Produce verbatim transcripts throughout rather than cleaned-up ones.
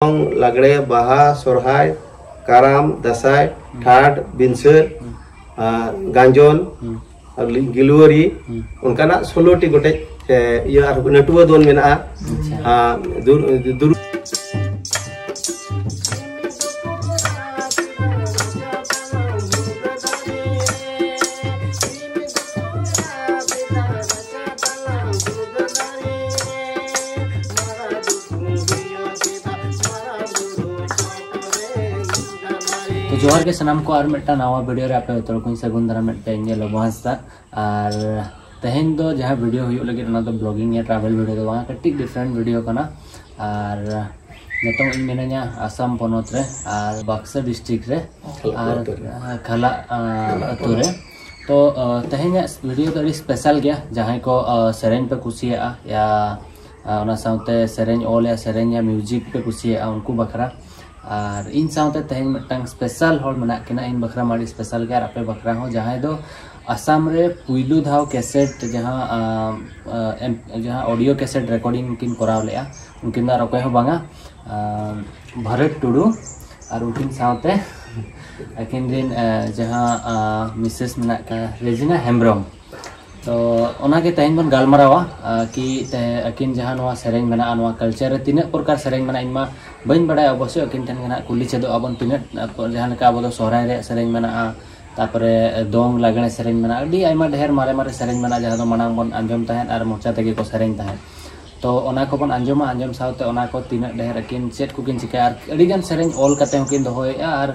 ᱫᱚᱝ, ᱞᱟᱜᱽᱲᱮ, ᱵᱟᱦᱟ, ᱥᱚᱨᱦᱟᱭ, ᱠᱟᱨᱟᱢ, ᱫᱟᱸᱥᱟᱭ, ᱦᱩᱸ᱾ ᱴᱷᱟᱰ, ᱵᱤᱱᱥᱟᱹᱨ, ᱦᱩᱸ᱾ ᱟᱨ ᱜᱟᱸᱡᱚᱱ, ᱦᱩᱸ᱾ ᱟᱨ ᱞᱤ-, ᱜᱤᱞᱣᱟᱹᱨᱤ, ᱦᱩᱸ᱾ ᱚᱱᱠᱟᱱᱟᱜ ᱥᱳᱞᱳ ᱴᱤ ᱜᱚᱴᱮᱡ, ᱮ, ᱤᱭᱟᱹ ᱟᱨ ᱱᱟᱹᱴᱩᱣᱟᱹ ᱫᱚᱱ ᱢᱮᱱᱟᱜᱼᱟ᱾ ᱟᱪᱪᱷᱟ᱾ ᱟᱨ ᱫᱩᱨ-, ᱫᱩᱨᱩ- ᱛᱚ ᱡᱚᱦᱟᱨ ᱜᱮ ᱥᱟᱱᱟᱢ ᱠᱚ, ᱟᱨ ᱢᱤᱫᱴᱟᱝ ᱱᱟᱣᱟ ᱵᱷᱤᱰᱤᱭᱳ ᱨᱮ ᱟᱯᱮ ᱡᱚᱛᱚ ᱦᱚᱲ ᱠᱚᱧ ᱥᱟᱹᱜᱩᱱ ᱫᱟᱨᱟᱢᱮᱫ ᱯᱮᱭᱟ᱾ ᱤᱧ ᱜᱮ ᱞᱚᱵᱚ ᱦᱟᱸᱥᱫᱟ᱾ ᱟᱨ ᱛᱮᱦᱮᱧ ᱫᱚ ᱡᱟᱦᱟᱸ ᱵᱷᱤᱰᱤᱭᱳ ᱦᱩᱭᱩᱜ ᱞᱟᱹᱜᱤᱫ, ᱚᱱᱟ ᱫᱚ ᱵᱞᱚᱜᱤᱝ ᱭᱟ ᱴᱨᱟᱵᱷᱮᱞ ᱵᱷᱤᱰᱤᱭᱳ ᱫᱚ ᱵᱟᱝ, ᱠᱟᱹᱴᱤᱡ ᱰᱤᱯᱷᱟᱨᱮᱱᱴ ᱵᱷᱤᱰᱤᱭᱳ ᱠᱟᱱᱟ᱾ ᱟᱨ ᱱᱤᱛᱚᱝ ᱤᱧ ᱢᱤᱱᱟᱹᱧᱟ ᱟᱥᱟᱢ ᱯᱚᱱᱚᱛ ᱨᱮ, ᱟᱨ ᱵᱟᱠᱥᱟ ᱰᱤᱥᱴᱨᱤᱠᱴ ᱨᱮ, ᱠᱷᱟᱞᱟᱜ ᱟᱨ ᱟᱹᱛᱩ ᱨᱮ᱾ ᱠᱷᱟᱞᱟᱜ, ᱟ, ᱠᱷᱟᱞᱟᱜ ᱟᱹᱛᱩ ᱨᱮ᱾ ᱯᱚᱱᱚᱛ᱾ ᱛᱚ, ᱟ, ᱛᱮᱦᱮᱧᱟᱜ ᱵᱷᱤᱰᱤᱭᱳ ᱫᱚ ᱟᱹᱰᱤ ᱥᱯᱮᱥᱟᱞ ᱜᱮᱭᱟ᱾ ᱡᱟᱦᱟᱸᱭ ᱠᱚ, ᱟ, ᱥᱮᱨᱮᱧ ᱯᱮ ᱠᱩᱥᱤᱭᱟᱜᱼᱟ, ᱭᱟ, ᱟ, ᱚᱱᱟ ᱥᱟᱶᱛᱮ ᱥᱮᱨᱮᱧ ᱚᱞ ᱭᱟ ᱥᱮᱨᱮᱧ ᱭᱟ ᱢᱤᱣᱡᱤᱠ ᱯᱮ ᱠᱩᱥᱤᱭᱟᱜᱼᱟ, ᱩᱱᱠᱩ ᱵᱟᱠᱷᱨᱟ᱾ ᱟᱨ ᱤᱧ ᱥᱟᱶᱛᱮ ᱛᱮᱦᱮᱧ ᱢᱤᱫᱴᱟᱝ ᱥᱯᱮᱥᱟᱞ ᱦᱚᱲ ᱢᱮᱱᱟᱜ ᱠᱤᱱᱟ, ᱤᱧ ᱵᱟᱠᱷᱨᱟ ᱢᱟ ᱟᱹᱰᱤ ᱥᱯᱮᱥᱟᱞ ᱜᱮ, ᱟᱨ ᱟᱯᱮ ᱵᱟᱠᱷᱨᱟ ᱦᱚᱸ, ᱡᱟᱦᱟᱸᱭ ᱫᱚ ᱟᱥᱟᱢ ᱨᱮ ᱯᱩᱭᱞᱩ ᱫᱷᱟᱣ ᱠᱮᱥᱮᱴ ᱡᱟᱦᱟᱸ, ᱟ, ᱟ, ᱮᱢ, ᱡᱟᱦᱟᱸ ᱚᱰᱤᱭᱳ ᱠᱮᱥᱮᱴ ᱨᱮᱠᱚᱨᱰᱤᱝ ᱠᱤᱱ ᱠᱚᱨᱟᱣ ᱞᱮᱫᱼᱟ, ᱩᱱᱠᱤᱱ ᱫᱚ ᱟᱨ ᱚᱠᱚᱭ ᱦᱚᱸ ᱵᱟᱝᱟ, ᱟ, ᱵᱷᱟᱨᱚᱛ ᱴᱩᱰᱩ, ᱟᱨ ᱩᱱᱠᱤᱱ ᱥᱟᱶᱛᱮ ᱟᱹᱠᱤᱱ ᱨᱤᱱ, ᱟ, ᱡᱟᱦᱟᱸ, ᱟ, ᱢᱤᱥᱮᱥ ᱢᱮᱱᱟᱜ ᱠᱤᱱᱟ ᱨᱮᱡᱤᱱᱟ ᱦᱮᱢᱵᱨᱚᱢ᱾ ᱛᱚ ᱚᱱᱟᱜᱮ ᱛᱮᱦᱮᱧ ᱵᱚᱱ ᱜᱟᱞᱢᱟᱨᱟᱣᱟ, ᱟ, ᱠᱤ ᱛᱮ ᱟᱹᱠᱤᱱ ᱡᱟᱦᱟᱸ ᱱᱚᱣᱟ ᱥᱮᱨᱮᱧ ᱢᱮᱱᱟᱜᱼᱟ, ᱱᱚᱣᱟ ᱠᱟᱞᱪᱟᱨ ᱨᱮ ᱛᱤᱱᱟᱹᱜ ᱯᱨᱚᱠᱟᱨ ᱥᱮᱨᱮᱧ ᱢᱮᱱᱟᱜᱼᱟ, ᱤᱧ ᱢᱟ ᱵᱟᱹᱧ ᱵᱟᱲᱟᱭᱟ᱾ ᱚᱵᱚᱥᱥᱳᱭ ᱟᱹᱠᱤᱱ ᱴᱷᱮᱱ ᱜᱮ ᱱᱟᱜ ᱠᱩᱞᱤ ᱪᱮᱫᱚᱜ ᱟᱵᱚᱱ, ᱛᱤᱱᱟᱹᱜ, ᱟ, ᱡᱟᱦᱟᱸ ᱞᱮᱠᱟ ᱟᱵᱚ ᱫᱚ ᱥᱚᱦᱨᱟᱭ ᱨᱮᱭᱟᱜ ᱥᱮᱨᱮᱧ ᱢᱮᱱᱟᱜᱼᱟ, ᱛᱟᱯᱚᱨᱮ ᱫᱚᱝ ᱞᱟᱜᱽᱬᱮ ᱥᱮᱨᱮᱧ ᱢᱮᱱᱟᱜᱼᱟ, ᱟᱹᱰᱤ ᱟᱭᱢᱟ ᱰᱷᱮᱨ ᱢᱟᱨᱮ ᱢᱟᱨᱮ ᱥᱮᱨᱮᱧ ᱢᱮᱱᱟᱜᱼᱟ, ᱡᱟᱦᱟᱸ ᱫᱚ ᱢᱟᱲᱟᱝ ᱵᱚᱱ ᱟᱸᱡᱚᱢ ᱛᱟᱦᱮᱸᱫ ᱟᱨ ᱢᱚᱪᱟ ᱛᱮᱜᱮ ᱠᱚ ᱥᱮᱨᱮᱧ ᱛᱟᱦᱮᱸᱫ᱾ ᱛᱚ ᱚᱱᱟ ᱠᱚᱵᱚᱱ ᱟᱸᱡᱚᱢᱟ, ᱟᱸᱡᱚᱢ ᱥᱟᱶᱛᱮ ᱚᱱᱟ ᱠᱚ ᱛᱤᱱᱟᱹᱜ ᱰᱷᱮᱨ ᱟᱹᱠᱤᱱ ᱪᱮᱫ ᱠᱚᱠᱤᱱ ᱪᱤᱠᱟᱹᱭᱟ, ᱟᱨ ᱟᱹᱰᱤᱜᱟᱱ ᱥᱮᱨᱮᱧ ᱚᱞ ᱠᱟᱛᱮ ᱦᱚᱸᱠᱤᱱ ᱫᱚᱦᱚᱭᱮᱫᱼᱟ, ᱟᱨ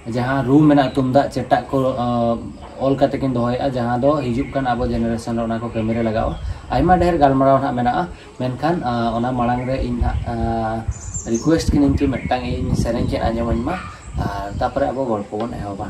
ᱡᱟᱦᱟᱸ ᱨᱩ ᱢᱮᱱᱟᱜᱼᱟ, ᱛᱩᱢᱫᱟᱜ ᱪᱮᱴᱟᱜ ᱠᱚ, ᱟ, ᱚᱞ ᱠᱟᱛᱮ ᱠᱤᱱ ᱫᱚᱦᱚᱭᱮᱫᱼᱟ, ᱡᱟᱦᱟᱸ ᱫᱚ ᱦᱤᱡᱩᱜ ᱠᱟᱱ ᱟᱵᱚ ᱡᱮᱱᱟᱨᱮᱥᱚᱱ ᱨᱮ ᱚᱱᱟ ᱠᱚ ᱠᱟᱹᱢᱤ ᱨᱮ ᱞᱟᱜᱟᱜᱼᱟ᱾ ᱟᱭᱢᱟ ᱰᱷᱮᱨ ᱜᱟᱞᱢᱟᱨᱟᱣ ᱱᱟᱦᱟᱜ ᱢᱮᱱᱟᱜᱼᱟ, ᱢᱮᱱᱠᱷᱟᱱ, ᱟ, ᱚᱱᱟ ᱢᱟᱲᱟᱝ ᱨᱮ ᱤᱧ ᱱᱟᱦᱟᱜ, ᱟ, ᱨᱤᱠᱩᱭᱮᱥᱴ ᱠᱤᱱᱟᱹᱧ ᱠᱤ ᱢᱤᱫᱴᱟᱝ ᱤᱧ ᱥᱮᱨᱮᱧ ᱠᱤᱱ ᱟᱸᱡᱚᱢᱟᱹᱧ ᱢᱟ, ᱟᱨ ᱛᱟᱯᱚᱨᱮ ᱟᱵᱚ ᱜᱚᱞᱯᱚ ᱵᱚᱱ ᱮᱦᱚᱵᱟ᱾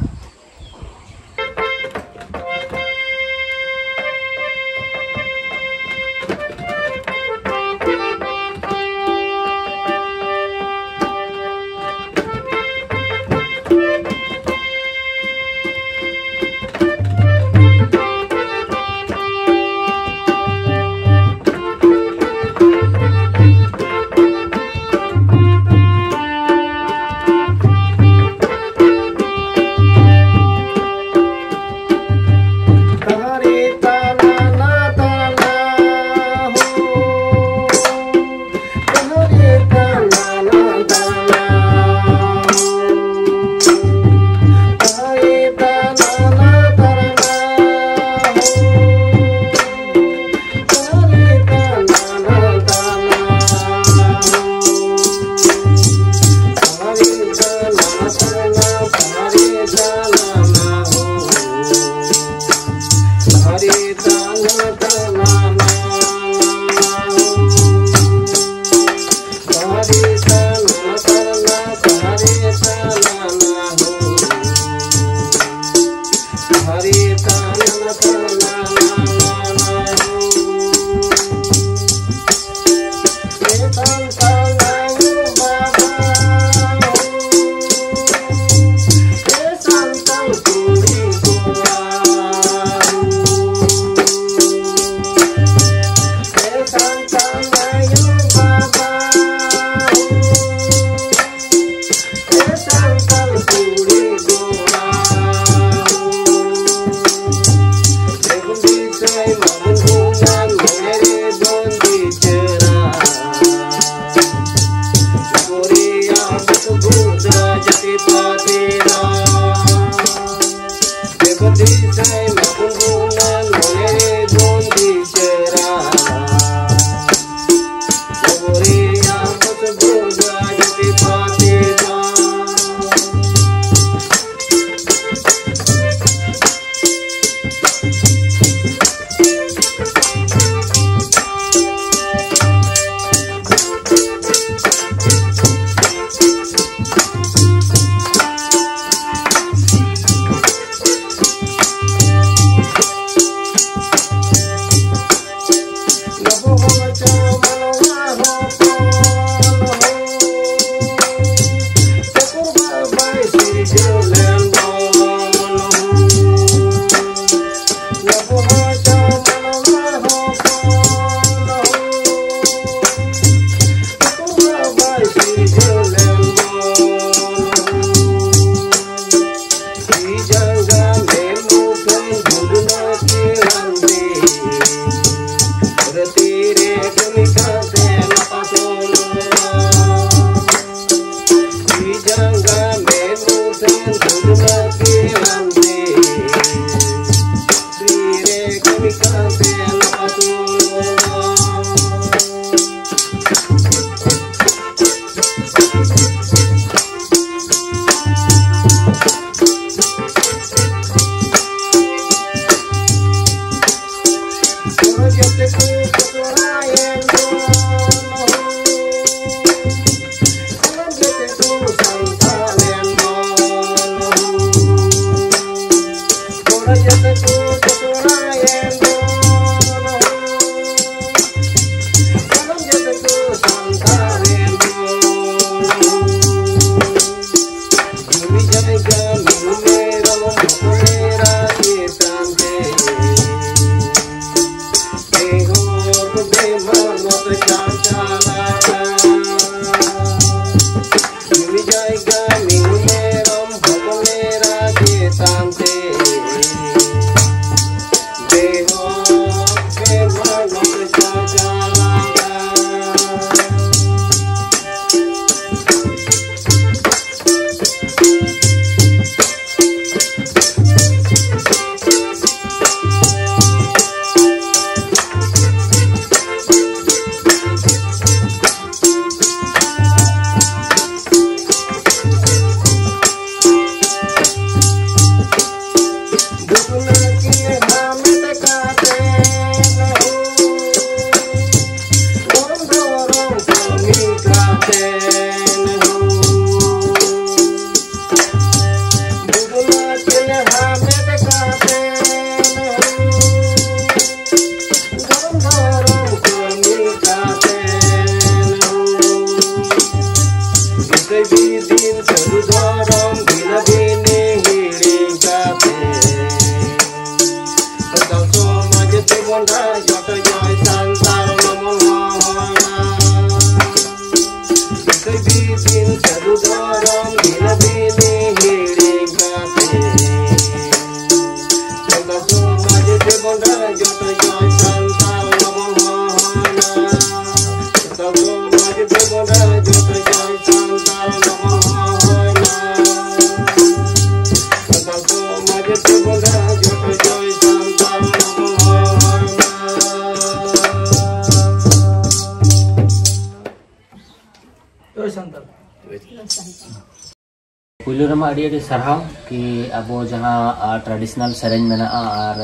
ᱯᱩᱭᱞᱩ ᱨᱮᱢᱟ ᱟᱹᱰᱤ ᱟᱹᱰᱤ ᱥᱟᱨᱦᱟᱣ ᱠᱤ ᱟᱵᱚ ᱡᱟᱦᱟᱸ ᱴᱨᱟᱰᱤᱥᱚᱱᱟᱞ ᱥᱮᱨᱮᱧ ᱢᱮᱱᱟᱜᱼᱟ ᱟᱨ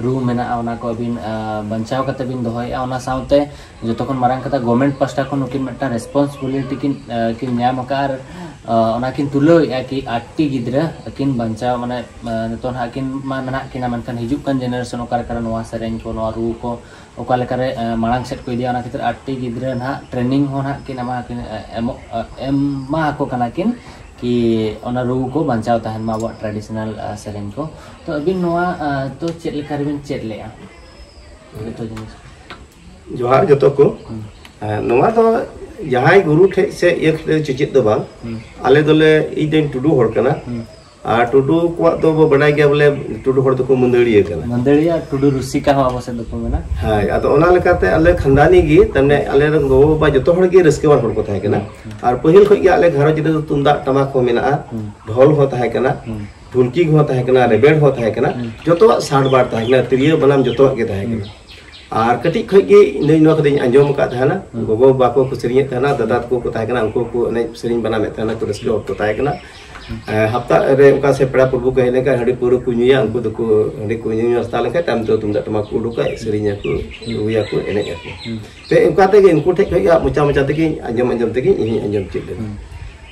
ᱨᱩ ᱢᱮᱱᱟᱜᱼᱟ, ᱚᱱᱟ ᱠᱚ ᱟᱹᱵᱤᱱ ᱵᱟᱧᱪᱟᱣ ᱠᱟᱛᱮ ᱵᱤᱱ ᱫᱚᱦᱚᱭᱮᱫᱼᱟ᱾ ᱚᱱᱟ ᱥᱟᱶᱛᱮ ᱡᱚᱛᱚ ᱠᱷᱚᱱ ᱢᱟᱨᱟᱝ ᱠᱟᱛᱷᱟ, ᱜᱚᱵᱷᱢᱮᱱᱴ ᱯᱟᱥᱴᱟ ᱠᱷᱚᱱ ᱱᱩᱠᱤᱱ ᱢᱤᱫᱴᱟᱝ ᱨᱮᱥᱯᱚᱱᱥᱤᱵᱤᱞᱤᱴᱤ ᱠᱤᱱ ᱠᱤᱱ ᱧᱟᱢ ᱟᱠᱟᱫᱼᱟ ᱟᱨ ᱚᱱᱟ ᱠᱤᱱ ᱛᱩᱞᱟᱹᱣᱮᱫᱼᱟ ᱠᱤ ᱟᱴᱴᱤ ᱜᱤᱫᱽᱨᱟᱹ ᱟᱹᱠᱤᱱ ᱵᱟᱧᱪᱟᱣ, ᱢᱟᱱᱮ ᱱᱤᱛᱚᱜ ᱱᱟᱦᱟᱜ ᱟᱹᱠᱤᱱ ᱢᱟ ᱢᱮᱱᱟᱜ ᱠᱤᱱᱟ, ᱢᱮᱱᱠᱷᱟᱱ ᱦᱤᱡᱩᱜ ᱠᱟᱱ ᱡᱮᱱᱟᱨᱮᱥᱚᱱ ᱚᱠᱟ ᱞᱮᱠᱟᱨᱮ ᱱᱚᱣᱟ ᱥᱮᱨᱮᱧ ᱠᱚ, ᱱᱚᱣᱟ ᱨᱩ ᱠᱚ ᱚᱠᱟ ᱞᱮᱠᱟᱨᱮ ᱢᱟᱲᱟᱝ ᱥᱮᱫ ᱠᱚ ᱤᱫᱤᱭᱟ, ᱚᱱᱟ ᱠᱷᱟᱹᱛᱤᱨ ᱟᱴᱴᱤ ᱜᱤᱫᱽᱨᱟᱹ ᱱᱟᱦᱟᱜ ᱴᱨᱮᱱᱤᱝ ᱦᱚᱸ ᱱᱟᱦᱟᱜ ᱠᱤᱱ ᱮᱢᱟ ᱠᱤᱱ, ᱮᱢᱚᱜ ᱮᱢᱟ ᱟᱠᱚ ᱠᱟᱱᱟ ᱠᱤᱱ ᱠᱤ ᱚᱱᱟ ᱨᱩ ᱠᱚ ᱵᱟᱧᱪᱟᱣ ᱛᱟᱦᱮᱱ ᱢᱟ, ᱟᱵᱚᱣᱟᱜ ᱴᱨᱟᱰᱤᱥᱚᱱᱟᱞ ᱥᱮᱨᱮᱧ ᱠᱚ᱾ ᱛᱚ ᱟᱹᱵᱤᱱ ᱱᱚᱣᱟ ᱫᱚ ᱪᱮᱫ ᱞᱮᱠᱟ ᱨᱮᱵᱤᱱ ᱪᱮᱫ ᱞᱮᱜᱼᱟ ᱡᱚᱛᱚ ᱡᱤᱱᱤᱥ? ᱡᱚᱦᱟᱨ ᱡᱚᱛᱚ ᱠᱚ᱾ ᱦᱮᱸ, ᱱᱚᱣᱟ ᱫᱚ ᱡᱟᱦᱟᱸᱭ ᱜᱩᱨᱩ ᱴᱷᱮᱡ ᱥᱮ ᱤᱭᱟᱹ ᱴᱷᱮᱡ ᱪᱮᱪᱮᱫ ᱫᱚ ᱵᱟᱝ᱾ ᱟᱞᱮ ᱫᱚᱞᱮ, ᱤᱧ ᱫᱚᱧ ᱴᱩᱰᱩ ᱦᱚᱲ ᱠᱟᱱᱟ᱾ ᱟᱨ ᱴᱩᱰᱩ ᱠᱚᱣᱟᱜ ᱫᱚ ᱵᱚ ᱵᱟᱰᱟᱭ ᱜᱮᱭᱟ ᱵᱚᱞᱮ, ᱴᱩᱰᱩ ᱦᱚᱲ ᱫᱚᱠᱚ ᱢᱟᱹᱫᱟᱹᱲᱤᱭᱟᱹ ᱠᱟᱱᱟ᱾ ᱢᱟᱹᱫᱟᱹᱲᱤᱭᱟᱹ ᱟᱨ ᱴᱩᱰᱩ ᱨᱩᱥᱤᱠᱟ ᱦᱚᱸ ᱟᱵᱚ ᱥᱮᱫ ᱫᱚᱠᱚ ᱢᱮᱱᱟ᱾ ᱦᱳᱭ, ᱟᱫᱚ ᱚᱱᱟ ᱞᱮᱠᱟᱛᱮ ᱟᱞᱮ ᱠᱷᱟᱱᱫᱟᱱᱤ ᱜᱮ, ᱛᱟᱨᱢᱟᱱᱮ ᱟᱞᱮ ᱨᱮᱱ ᱜᱚᱜᱚ ᱵᱟᱵᱟ ᱡᱚᱛᱚ ᱦᱚᱲ ᱜᱮ ᱨᱟᱹᱥᱠᱟᱹᱣᱟᱱ ᱦᱚᱲ ᱠᱚ ᱛᱟᱦᱮᱸ ᱠᱟᱱᱟ᱾ ᱟᱨ ᱯᱟᱹᱦᱤᱞ ᱠᱷᱚᱡ ᱜᱮ ᱟᱞᱮ ᱜᱷᱟᱨᱚᱸᱡᱽ ᱨᱮᱫᱚ ᱛᱩᱢᱫᱟᱜ ᱴᱟᱢᱟᱠ ᱦᱚᱸ ᱢᱮᱱᱟᱜᱼᱟ, ᱰᱷᱚᱞ ᱦᱚᱸ ᱛᱟᱦᱮᱸ ᱠᱟᱱᱟ, ᱰᱷᱩᱞᱠᱤ ᱦᱚᱸ ᱛᱟᱦᱮᱸ ᱠᱟᱱᱟ, ᱨᱮᱵᱮᱲ ᱦᱚᱸ ᱛᱟᱦᱮᱸ ᱠᱟᱱᱟ, ᱡᱚᱛᱚᱣᱟᱜ ᱥᱟᱰ ᱵᱟᱲ ᱛᱟᱦᱮᱸ ᱠᱟᱱᱟ, ᱛᱤᱨᱭᱳ ᱵᱟᱱᱟᱢ ᱡᱚᱛᱚᱣᱟᱜ ᱜᱮ ᱛᱟᱦᱮᱸ ᱠᱟᱱᱟ᱾ ᱟᱨ ᱠᱟᱹᱴᱤᱡ ᱠᱷᱚᱡ ᱜᱮ ᱤᱧ ᱫᱚᱧ ᱱᱚᱣᱟ ᱠᱚᱫᱚᱧ ᱟᱸᱡᱚᱢ ᱟᱠᱟᱫ ᱛᱟᱦᱮᱱᱟ᱾ ᱜᱚᱜᱚ ᱵᱟᱵᱟ ᱠᱚ ᱠᱚ ᱥᱮᱨᱮᱧᱮᱫ ᱛᱟᱦᱮᱱᱟ, ᱫᱟᱫᱟ ᱛᱟᱠᱚ ᱠᱚ ᱛᱟᱦᱮᱸ ᱠᱟᱱᱟ, ᱩᱱᱠᱩ ᱠᱚ ᱮᱱᱮᱡ ᱥᱮᱨᱮᱧ ᱵᱟᱱᱟᱢᱮᱫ ᱛᱟᱦᱮᱱᱟ, ᱠᱚ ᱨᱟᱹᱥᱠᱟᱹ ᱦᱚᱲ ᱠᱚ ᱛᱟᱦᱮᱸ ᱠᱟᱱᱟ᱾ ᱮᱸ, ᱦᱟᱯᱛᱟ ᱨᱮ ᱚᱱᱠᱟ ᱥᱮ ᱯᱮᱲᱟ ᱯᱨᱚᱵᱷᱩ ᱠᱚ ᱦᱮᱡ ᱞᱮᱱᱠᱷᱟᱱ ᱦᱟᱺᱰᱤ ᱯᱟᱹᱣᱨᱟᱹ ᱠᱚ ᱧᱩᱭᱟ, ᱩᱱᱠᱩ ᱫᱚᱠᱚ ᱦᱟᱺᱰᱤ ᱠᱚ ᱧᱩ ᱱᱟᱥᱛᱟ ᱞᱮᱱᱠᱷᱟᱱ ᱛᱟᱭᱚᱢ ᱛᱮ ᱛᱩᱢᱫᱟᱜ ᱴᱟᱢᱟᱠ ᱠᱚ ᱩᱰᱩᱠᱟ, ᱥᱮᱨᱮᱧ ᱟᱠᱚ, ᱨᱩᱭᱟᱠᱚ, ᱮᱱᱮᱡ ᱟᱠᱚ᱾ ᱛᱮ ᱚᱱᱠᱟ ᱛᱮᱜᱮ ᱩᱱᱠᱩ ᱴᱷᱮᱡ ᱠᱷᱚᱡ ᱜᱮ ᱢᱚᱪᱟ ᱢᱚᱪᱟ ᱛᱮᱜᱮ ᱟᱸᱡᱚᱢ ᱟᱸᱡᱚᱢ ᱛᱮᱜᱮ ᱤᱧ ᱦᱚᱸᱧ ᱟᱸᱡᱚᱢ ᱪᱮᱫ ᱞᱮᱫᱟ᱾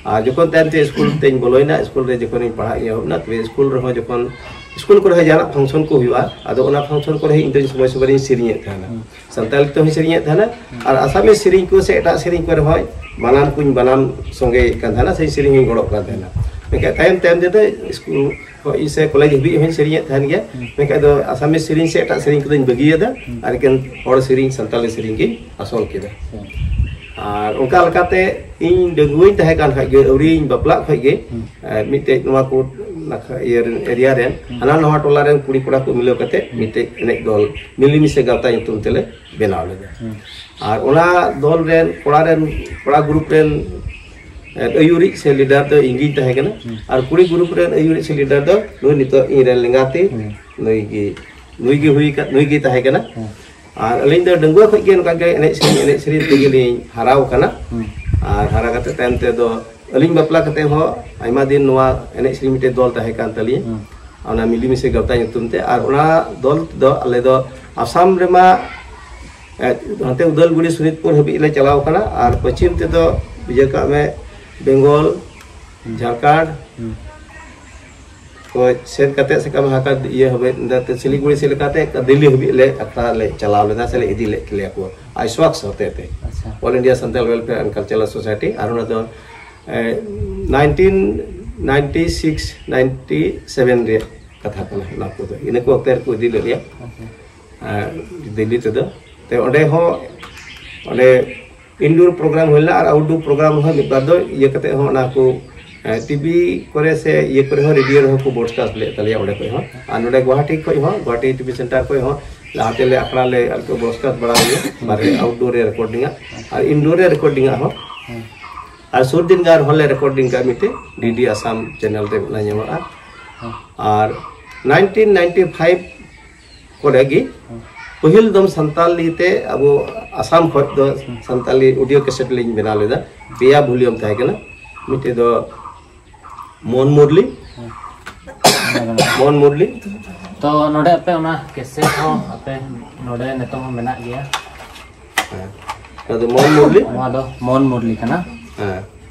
ᱟᱨ ᱡᱚᱠᱷᱚᱱ ᱛᱟᱭᱚᱢ ᱛᱮ ᱥᱠᱩᱞ ᱛᱮᱧ ᱵᱚᱞᱚᱭᱮᱱᱟ, ᱥᱠᱩᱞ ᱨᱮ ᱡᱚᱠᱷᱚᱱᱤᱧ ᱯᱟᱲᱦᱟᱜ ᱤᱧ ᱮᱦᱚᱵ ᱮᱱᱟ, ᱛᱚᱵᱮ ᱥᱠᱩᱞ ᱨᱮᱦᱚᱸ ᱡᱚᱠᱷᱚᱱ ᱥᱠᱩᱞ ᱠᱚᱨᱮ ᱦᱚᱸ ᱡᱟᱦᱟᱱᱟᱜ ᱯᱷᱟᱝᱥᱚᱱ ᱠᱚ ᱦᱩᱭᱩᱜᱼᱟ, ᱟᱫᱚ ᱚᱱᱟ ᱯᱷᱟᱝᱥᱚᱱ ᱠᱚᱨᱮ ᱦᱚᱸ ᱤᱧ ᱫᱚ ᱥᱚᱢᱚᱭ ᱥᱚᱢᱚᱭ ᱨᱤᱧ ᱥᱮᱨᱮᱧᱮᱫ ᱛᱟᱦᱮᱱᱟ᱾ ᱥᱟᱱᱛᱟᱲᱤ ᱛᱮᱦᱚᱸᱧ ᱥᱮᱨᱮᱧᱮᱫ ᱛᱟᱦᱮᱱᱟ, ᱟᱨ ᱟᱥᱟᱢᱤᱡ ᱥᱮᱨᱮᱧ ᱠᱚ ᱥᱮ ᱮᱴᱟᱜ ᱥᱮᱨᱮᱧ ᱠᱚᱨᱮ ᱦᱚᱸ ᱵᱟᱱᱟᱢ ᱠᱚᱧ ᱵᱟᱱᱟᱢ ᱥᱚᱸᱜᱮᱭᱮᱫ ᱠᱟᱱ ᱛᱟᱦᱮᱱᱟ, ᱥᱮ ᱥᱮᱨᱮᱧ ᱦᱚᱸᱧ ᱜᱚᱲᱚᱜ ᱠᱟᱱ ᱛᱟᱦᱮᱱᱟ᱾ ᱢᱮᱱᱠᱷᱟᱱ ᱛᱟᱭᱚᱢ ᱛᱟᱭᱚᱢ ᱛᱮᱫᱚ ᱥᱠᱩᱞ ᱦᱳᱭ, ᱥᱮ ᱠᱚᱞᱮᱡᱽ ᱦᱟᱹᱵᱤᱡ ᱦᱚᱸᱧ ᱥᱮᱨᱮᱧᱮᱫ ᱛᱟᱦᱮᱱ ᱜᱮᱭᱟ᱾ ᱢᱮᱱᱠᱷᱟᱱ ᱫᱚ ᱟᱥᱟᱢᱤᱡ ᱥᱮᱨᱮᱧ ᱥᱮ ᱮᱴᱟᱜ ᱥᱮᱨᱮᱧ ᱠᱚᱫᱚᱧ ᱵᱟᱹᱜᱤᱭᱟᱫᱟ᱾ ᱟᱨ ᱮᱠᱮᱱ ᱦᱚᱲ ᱥᱮᱨᱮᱧ, ᱥᱟᱱᱛᱟᱲᱤ ᱥᱮᱨᱮᱧ ᱜᱤᱧ ᱟᱥᱚᱞ ᱠᱮᱫᱟ᱾ ᱟᱨ ᱚᱱᱠᱟ ᱞᱮᱠᱟᱛᱮ ᱤᱧ ᱰᱟᱺᱜᱩᱣᱟᱹᱧ ᱛᱟᱦᱮᱸ ᱠᱟᱱ ᱠᱷᱟᱡ ᱜᱮ, ᱟᱹᱣᱨᱤᱧ ᱵᱟᱯᱞᱟᱜ ᱠᱷᱚᱡ ᱜᱮ, ᱮ, ᱢᱤᱫᱴᱮᱡ ᱱᱚᱣᱟ ᱠᱚ ᱱᱟᱠᱷᱟ ᱤᱭᱟᱹ ᱨᱮᱱ, ᱮᱨᱤᱭᱟ ᱨᱮᱱ ᱦᱟᱱᱟ ᱱᱟᱣᱟ ᱴᱚᱞᱟ ᱨᱮᱱ ᱠᱩᱲᱤ ᱠᱚᱲᱟ ᱠᱚ ᱢᱤᱞᱟᱹᱣ ᱠᱟᱛᱮ ᱢᱤᱫᱴᱮᱡ ᱮᱱᱮᱡ ᱫᱚᱞ ᱢᱤᱞᱮᱢᱤᱥᱮ ᱜᱟᱶᱛᱟ ᱧᱩᱛᱩᱢ ᱛᱮᱞᱮ ᱵᱮᱱᱟᱣ ᱞᱮᱫᱟ᱾ ᱟᱨ ᱚᱱᱟ ᱫᱚᱞ ᱨᱮᱱ ᱠᱚᱲᱟ ᱨᱮᱱ, ᱠᱚᱲᱟ ᱜᱨᱩᱯ ᱨᱮᱱ, ᱮ, ᱟᱹᱭᱩᱨᱤᱡ ᱥᱮ ᱞᱤᱰᱟᱨ ᱫᱚ ᱤᱧ ᱜᱤᱧ ᱛᱟᱦᱮᱸ ᱠᱟᱱᱟ᱾ ᱟᱨ ᱠᱩᱲᱤ ᱜᱨᱩᱯ ᱨᱮᱱ ᱟᱹᱭᱩᱨᱤᱡ ᱥᱮ ᱞᱤᱰᱟᱨ ᱫᱚ ᱱᱩᱭ ᱱᱤᱛᱚᱜ ᱤᱧ ᱨᱮᱱ ᱞᱮᱸᱜᱟᱛᱤ, ᱱᱩᱭ ᱜᱮ, ᱱᱩᱭ ᱜᱮ ᱦᱩᱭ ᱠᱟ-, ᱱᱩᱭ ᱜᱮ ᱛᱟᱦᱮᱸ ᱠᱟᱱᱟ᱾ ᱟᱨ ᱟᱹᱞᱤᱧ ᱫᱚ ᱰᱟᱺᱜᱩᱣᱟᱹ ᱠᱷᱚᱡ ᱜᱮ ᱱᱚᱝᱠᱟ ᱜᱮ ᱮᱱᱮᱡ ᱥᱮᱨᱮᱧ, ᱮᱱᱮᱡ ᱥᱮᱨᱮᱧ ᱛᱮᱜᱮ ᱞᱤᱧ ᱦᱟᱨᱟᱣ ᱠᱟᱱᱟ᱾ ᱟᱨ ᱦᱟᱨᱟ ᱠᱟᱛᱮ ᱛᱟᱭᱚᱢ ᱛᱮᱫᱚ ᱟᱹᱞᱤᱧ ᱵᱟᱯᱞᱟ ᱠᱟᱛᱮ ᱦᱚᱸ ᱟᱭᱢᱟ ᱫᱤᱱ ᱱᱚᱣᱟ ᱮᱱᱮᱡ ᱥᱮᱨᱮᱧ ᱢᱤᱫᱴᱮᱡ ᱫᱚᱞ ᱛᱟᱦᱮᱸ ᱠᱟᱱ ᱛᱟᱹᱞᱤᱧᱟ᱾ ᱚᱱᱟ ᱢᱤᱞᱤᱢᱤᱥᱮ ᱜᱟᱶᱛᱟ ᱧᱩᱛᱩᱢ ᱛᱮ᱾ ᱟᱨ ᱚᱱᱟ ᱫᱚᱞ ᱫᱚ ᱟᱞᱮ ᱫᱚ ᱟᱥᱟᱢ ᱨᱮᱢᱟ, ᱮ, ᱦᱟᱱᱛᱮ ᱩᱫᱟᱞᱜᱩᱲᱤ ᱥᱳᱱᱤᱛᱯᱩᱨ ᱦᱟᱹᱵᱤᱡ ᱞᱮ ᱪᱟᱞᱟᱣ ᱟᱠᱟᱱᱟ᱾ ᱟᱨ ᱯᱚᱪᱷᱤᱢ ᱛᱮᱫᱚ ᱵᱩᱡᱷᱟᱹᱣ ᱠᱟᱜ ᱢᱮ, ᱵᱮᱝᱜᱚᱞ, ᱡᱷᱟᱲᱠᱷᱚᱸᱰ, ᱦᱩᱸ᱾ ᱠᱚ ᱥᱮᱱ ᱠᱟᱛᱮ ᱥᱮ ᱠᱟᱢ ᱦᱟᱠᱟ ᱤᱭᱟᱹ ᱦᱟᱹᱵᱤᱡ, ᱚᱸᱰᱮ ᱛᱮ ᱥᱤᱞᱤᱜᱩᱲᱤ ᱥᱮᱫ ᱞᱮᱠᱟᱛᱮ ᱫᱤᱞᱞᱤ ᱦᱟᱹᱵᱤᱡ ᱞᱮ ᱟᱠᱷᱲᱟ ᱞᱮ ᱪᱟᱞᱟᱣ ᱞᱮᱫᱟ, ᱥᱮ ᱞᱮ ᱤᱫᱤ ᱞᱮᱫ ᱞᱮᱭᱟ ᱠᱚ ᱟᱭᱥᱣᱟᱠᱥ ᱦᱚᱛᱮ ᱛᱮ᱾ ᱟᱪᱪᱷᱟ᱾ All India Santal Welfare and Cultural Society, ᱟᱨ ᱚᱱᱟ ᱫᱚ, ᱮ, nineteen ninety six ninety seven ᱨᱮᱭᱟᱜ ᱠᱟᱛᱷᱟ ᱠᱟᱱᱟ᱾ ᱚᱱᱟ ᱠᱚᱫᱚ ᱤᱱᱟᱹ ᱠᱚ ᱚᱠᱛᱮ ᱨᱮᱠᱚ ᱤᱫᱤ ᱞᱮᱫ ᱞᱮᱭᱟ, ᱟᱪᱪᱷᱟ᱾ ᱮ, ᱫᱤᱞᱞᱤ ᱛᱮᱫᱚ᱾ ᱛᱮ ᱚᱸᱰᱮ ᱦᱚᱸ, ᱚᱸᱰᱮ indoor program ᱦᱩᱭ ᱞᱮᱱᱟ ᱟᱨ outdoor program ᱦᱚᱸ ᱢᱤᱫ ᱵᱟᱨ ᱫᱚ ᱤᱭᱟᱹ ᱠᱟᱛᱮ ᱦᱚᱸ ᱚᱱᱟ ᱠᱚ, ᱮ, ᱴᱤᱵᱷᱤ ᱠᱚᱨᱮ ᱥᱮ ᱤᱭᱟᱹ ᱠᱚᱨᱮ ᱦᱚᱸ, ᱨᱮᱰᱤᱭᱳ ᱨᱮᱦᱚᱸ ᱠᱚ ᱵᱨᱚᱰᱠᱟᱥᱴ ᱞᱮᱫ ᱛᱟᱞᱮᱭᱟ ᱚᱸᱰᱮ ᱠᱷᱚᱡ ᱦᱚᱸ᱾ ᱟᱨ ᱱᱚᱰᱮ ᱜᱩᱣᱟᱦᱟᱴᱤ ᱠᱷᱚᱡ ᱦᱚᱸ, ᱜᱩᱣᱟᱦᱟᱴᱤ ᱴᱤᱵᱷᱤ ᱥᱮᱱᱴᱟᱨ ᱠᱷᱚᱡ ᱦᱚᱸ ᱞᱟᱦᱟᱛᱮ ᱞᱮ ᱟᱠᱷᱲᱟ ᱞᱮ ᱟᱨᱠᱤ ᱵᱨᱚᱰᱠᱟᱥᱴ ᱵᱟᱲᱟ ᱦᱩᱭᱩᱜᱼᱟ, ᱵᱟᱨᱦᱮ outdoor ᱨᱮ ᱨᱮᱠᱚᱨᱰᱤᱝ ᱟ ᱟᱨ indoor ᱨᱮ ᱨᱮᱠᱚᱨᱰᱤᱝ ᱟ ᱦᱚᱸ᱾ ᱦᱮᱸ᱾ ᱟᱨ ᱥᱩᱨ ᱫᱤᱱ ᱜᱟᱱ ᱦᱚᱸᱞᱮ ᱨᱮᱠᱚᱨᱰᱤᱝ ᱠᱟᱜᱼᱟ ᱢᱤᱫᱴᱮᱡ ᱰᱤᱰᱤ ᱟᱥᱟᱢ ᱪᱮᱱᱮᱞ ᱨᱮ ᱚᱱᱟ ᱧᱟᱢᱚᱜᱼᱟ᱾ ᱦᱮᱸ᱾ ᱟᱨ nineteen ninety five ᱠᱚᱨᱮ ᱜᱮ ᱦᱮᱸ᱾ ᱯᱟᱹᱦᱤᱞ ᱫᱚᱢ ᱥᱟᱱᱛᱟᱞᱤ ᱛᱮ ᱟᱵᱚ ᱟᱥᱟᱢ ᱠᱷᱚᱡ ᱫᱚ ᱦᱮᱸ᱾ ᱥᱟᱱᱛᱟᱞᱤ ᱚᱰᱤᱭᱳ ᱠᱮᱥᱮᱴ ᱞᱤᱧ ᱵᱮᱱᱟᱣ ᱞᱮᱫᱟ᱾ ᱯᱮᱭᱟ ᱵᱷᱚᱞᱤᱭᱩᱢ ᱛᱟᱦᱮᱸ ᱠᱟᱱᱟ᱾ ᱢᱤᱫᱴᱮᱡ ᱫᱚ ᱢᱚᱱ ᱢᱩᱨᱞᱤ, ᱦᱮᱸ᱾ ᱢᱚᱱ ᱢᱩᱨᱞᱤ᱾ ᱛᱚ ᱱᱚᱰᱮ ᱟᱯᱮ ᱚᱱᱟ ᱠᱮᱥᱮᱴ ᱦᱚᱸ ᱟᱯᱮ ᱱᱚᱰᱮ ᱱᱤᱛᱚᱝ ᱦᱚᱸ ᱢᱮᱱᱟᱜ ᱜᱮᱭᱟ᱾ ᱦᱮᱸ᱾ ᱱᱚᱣᱟ ᱫᱚ ᱢᱚᱱ ᱢᱩᱨᱞᱤ᱾ ᱱᱚᱣᱟ ᱫᱚ ᱢᱚᱱ ᱢᱩᱨᱞᱤ ᱠᱟᱱᱟ᱾ ᱦᱮᱸ᱾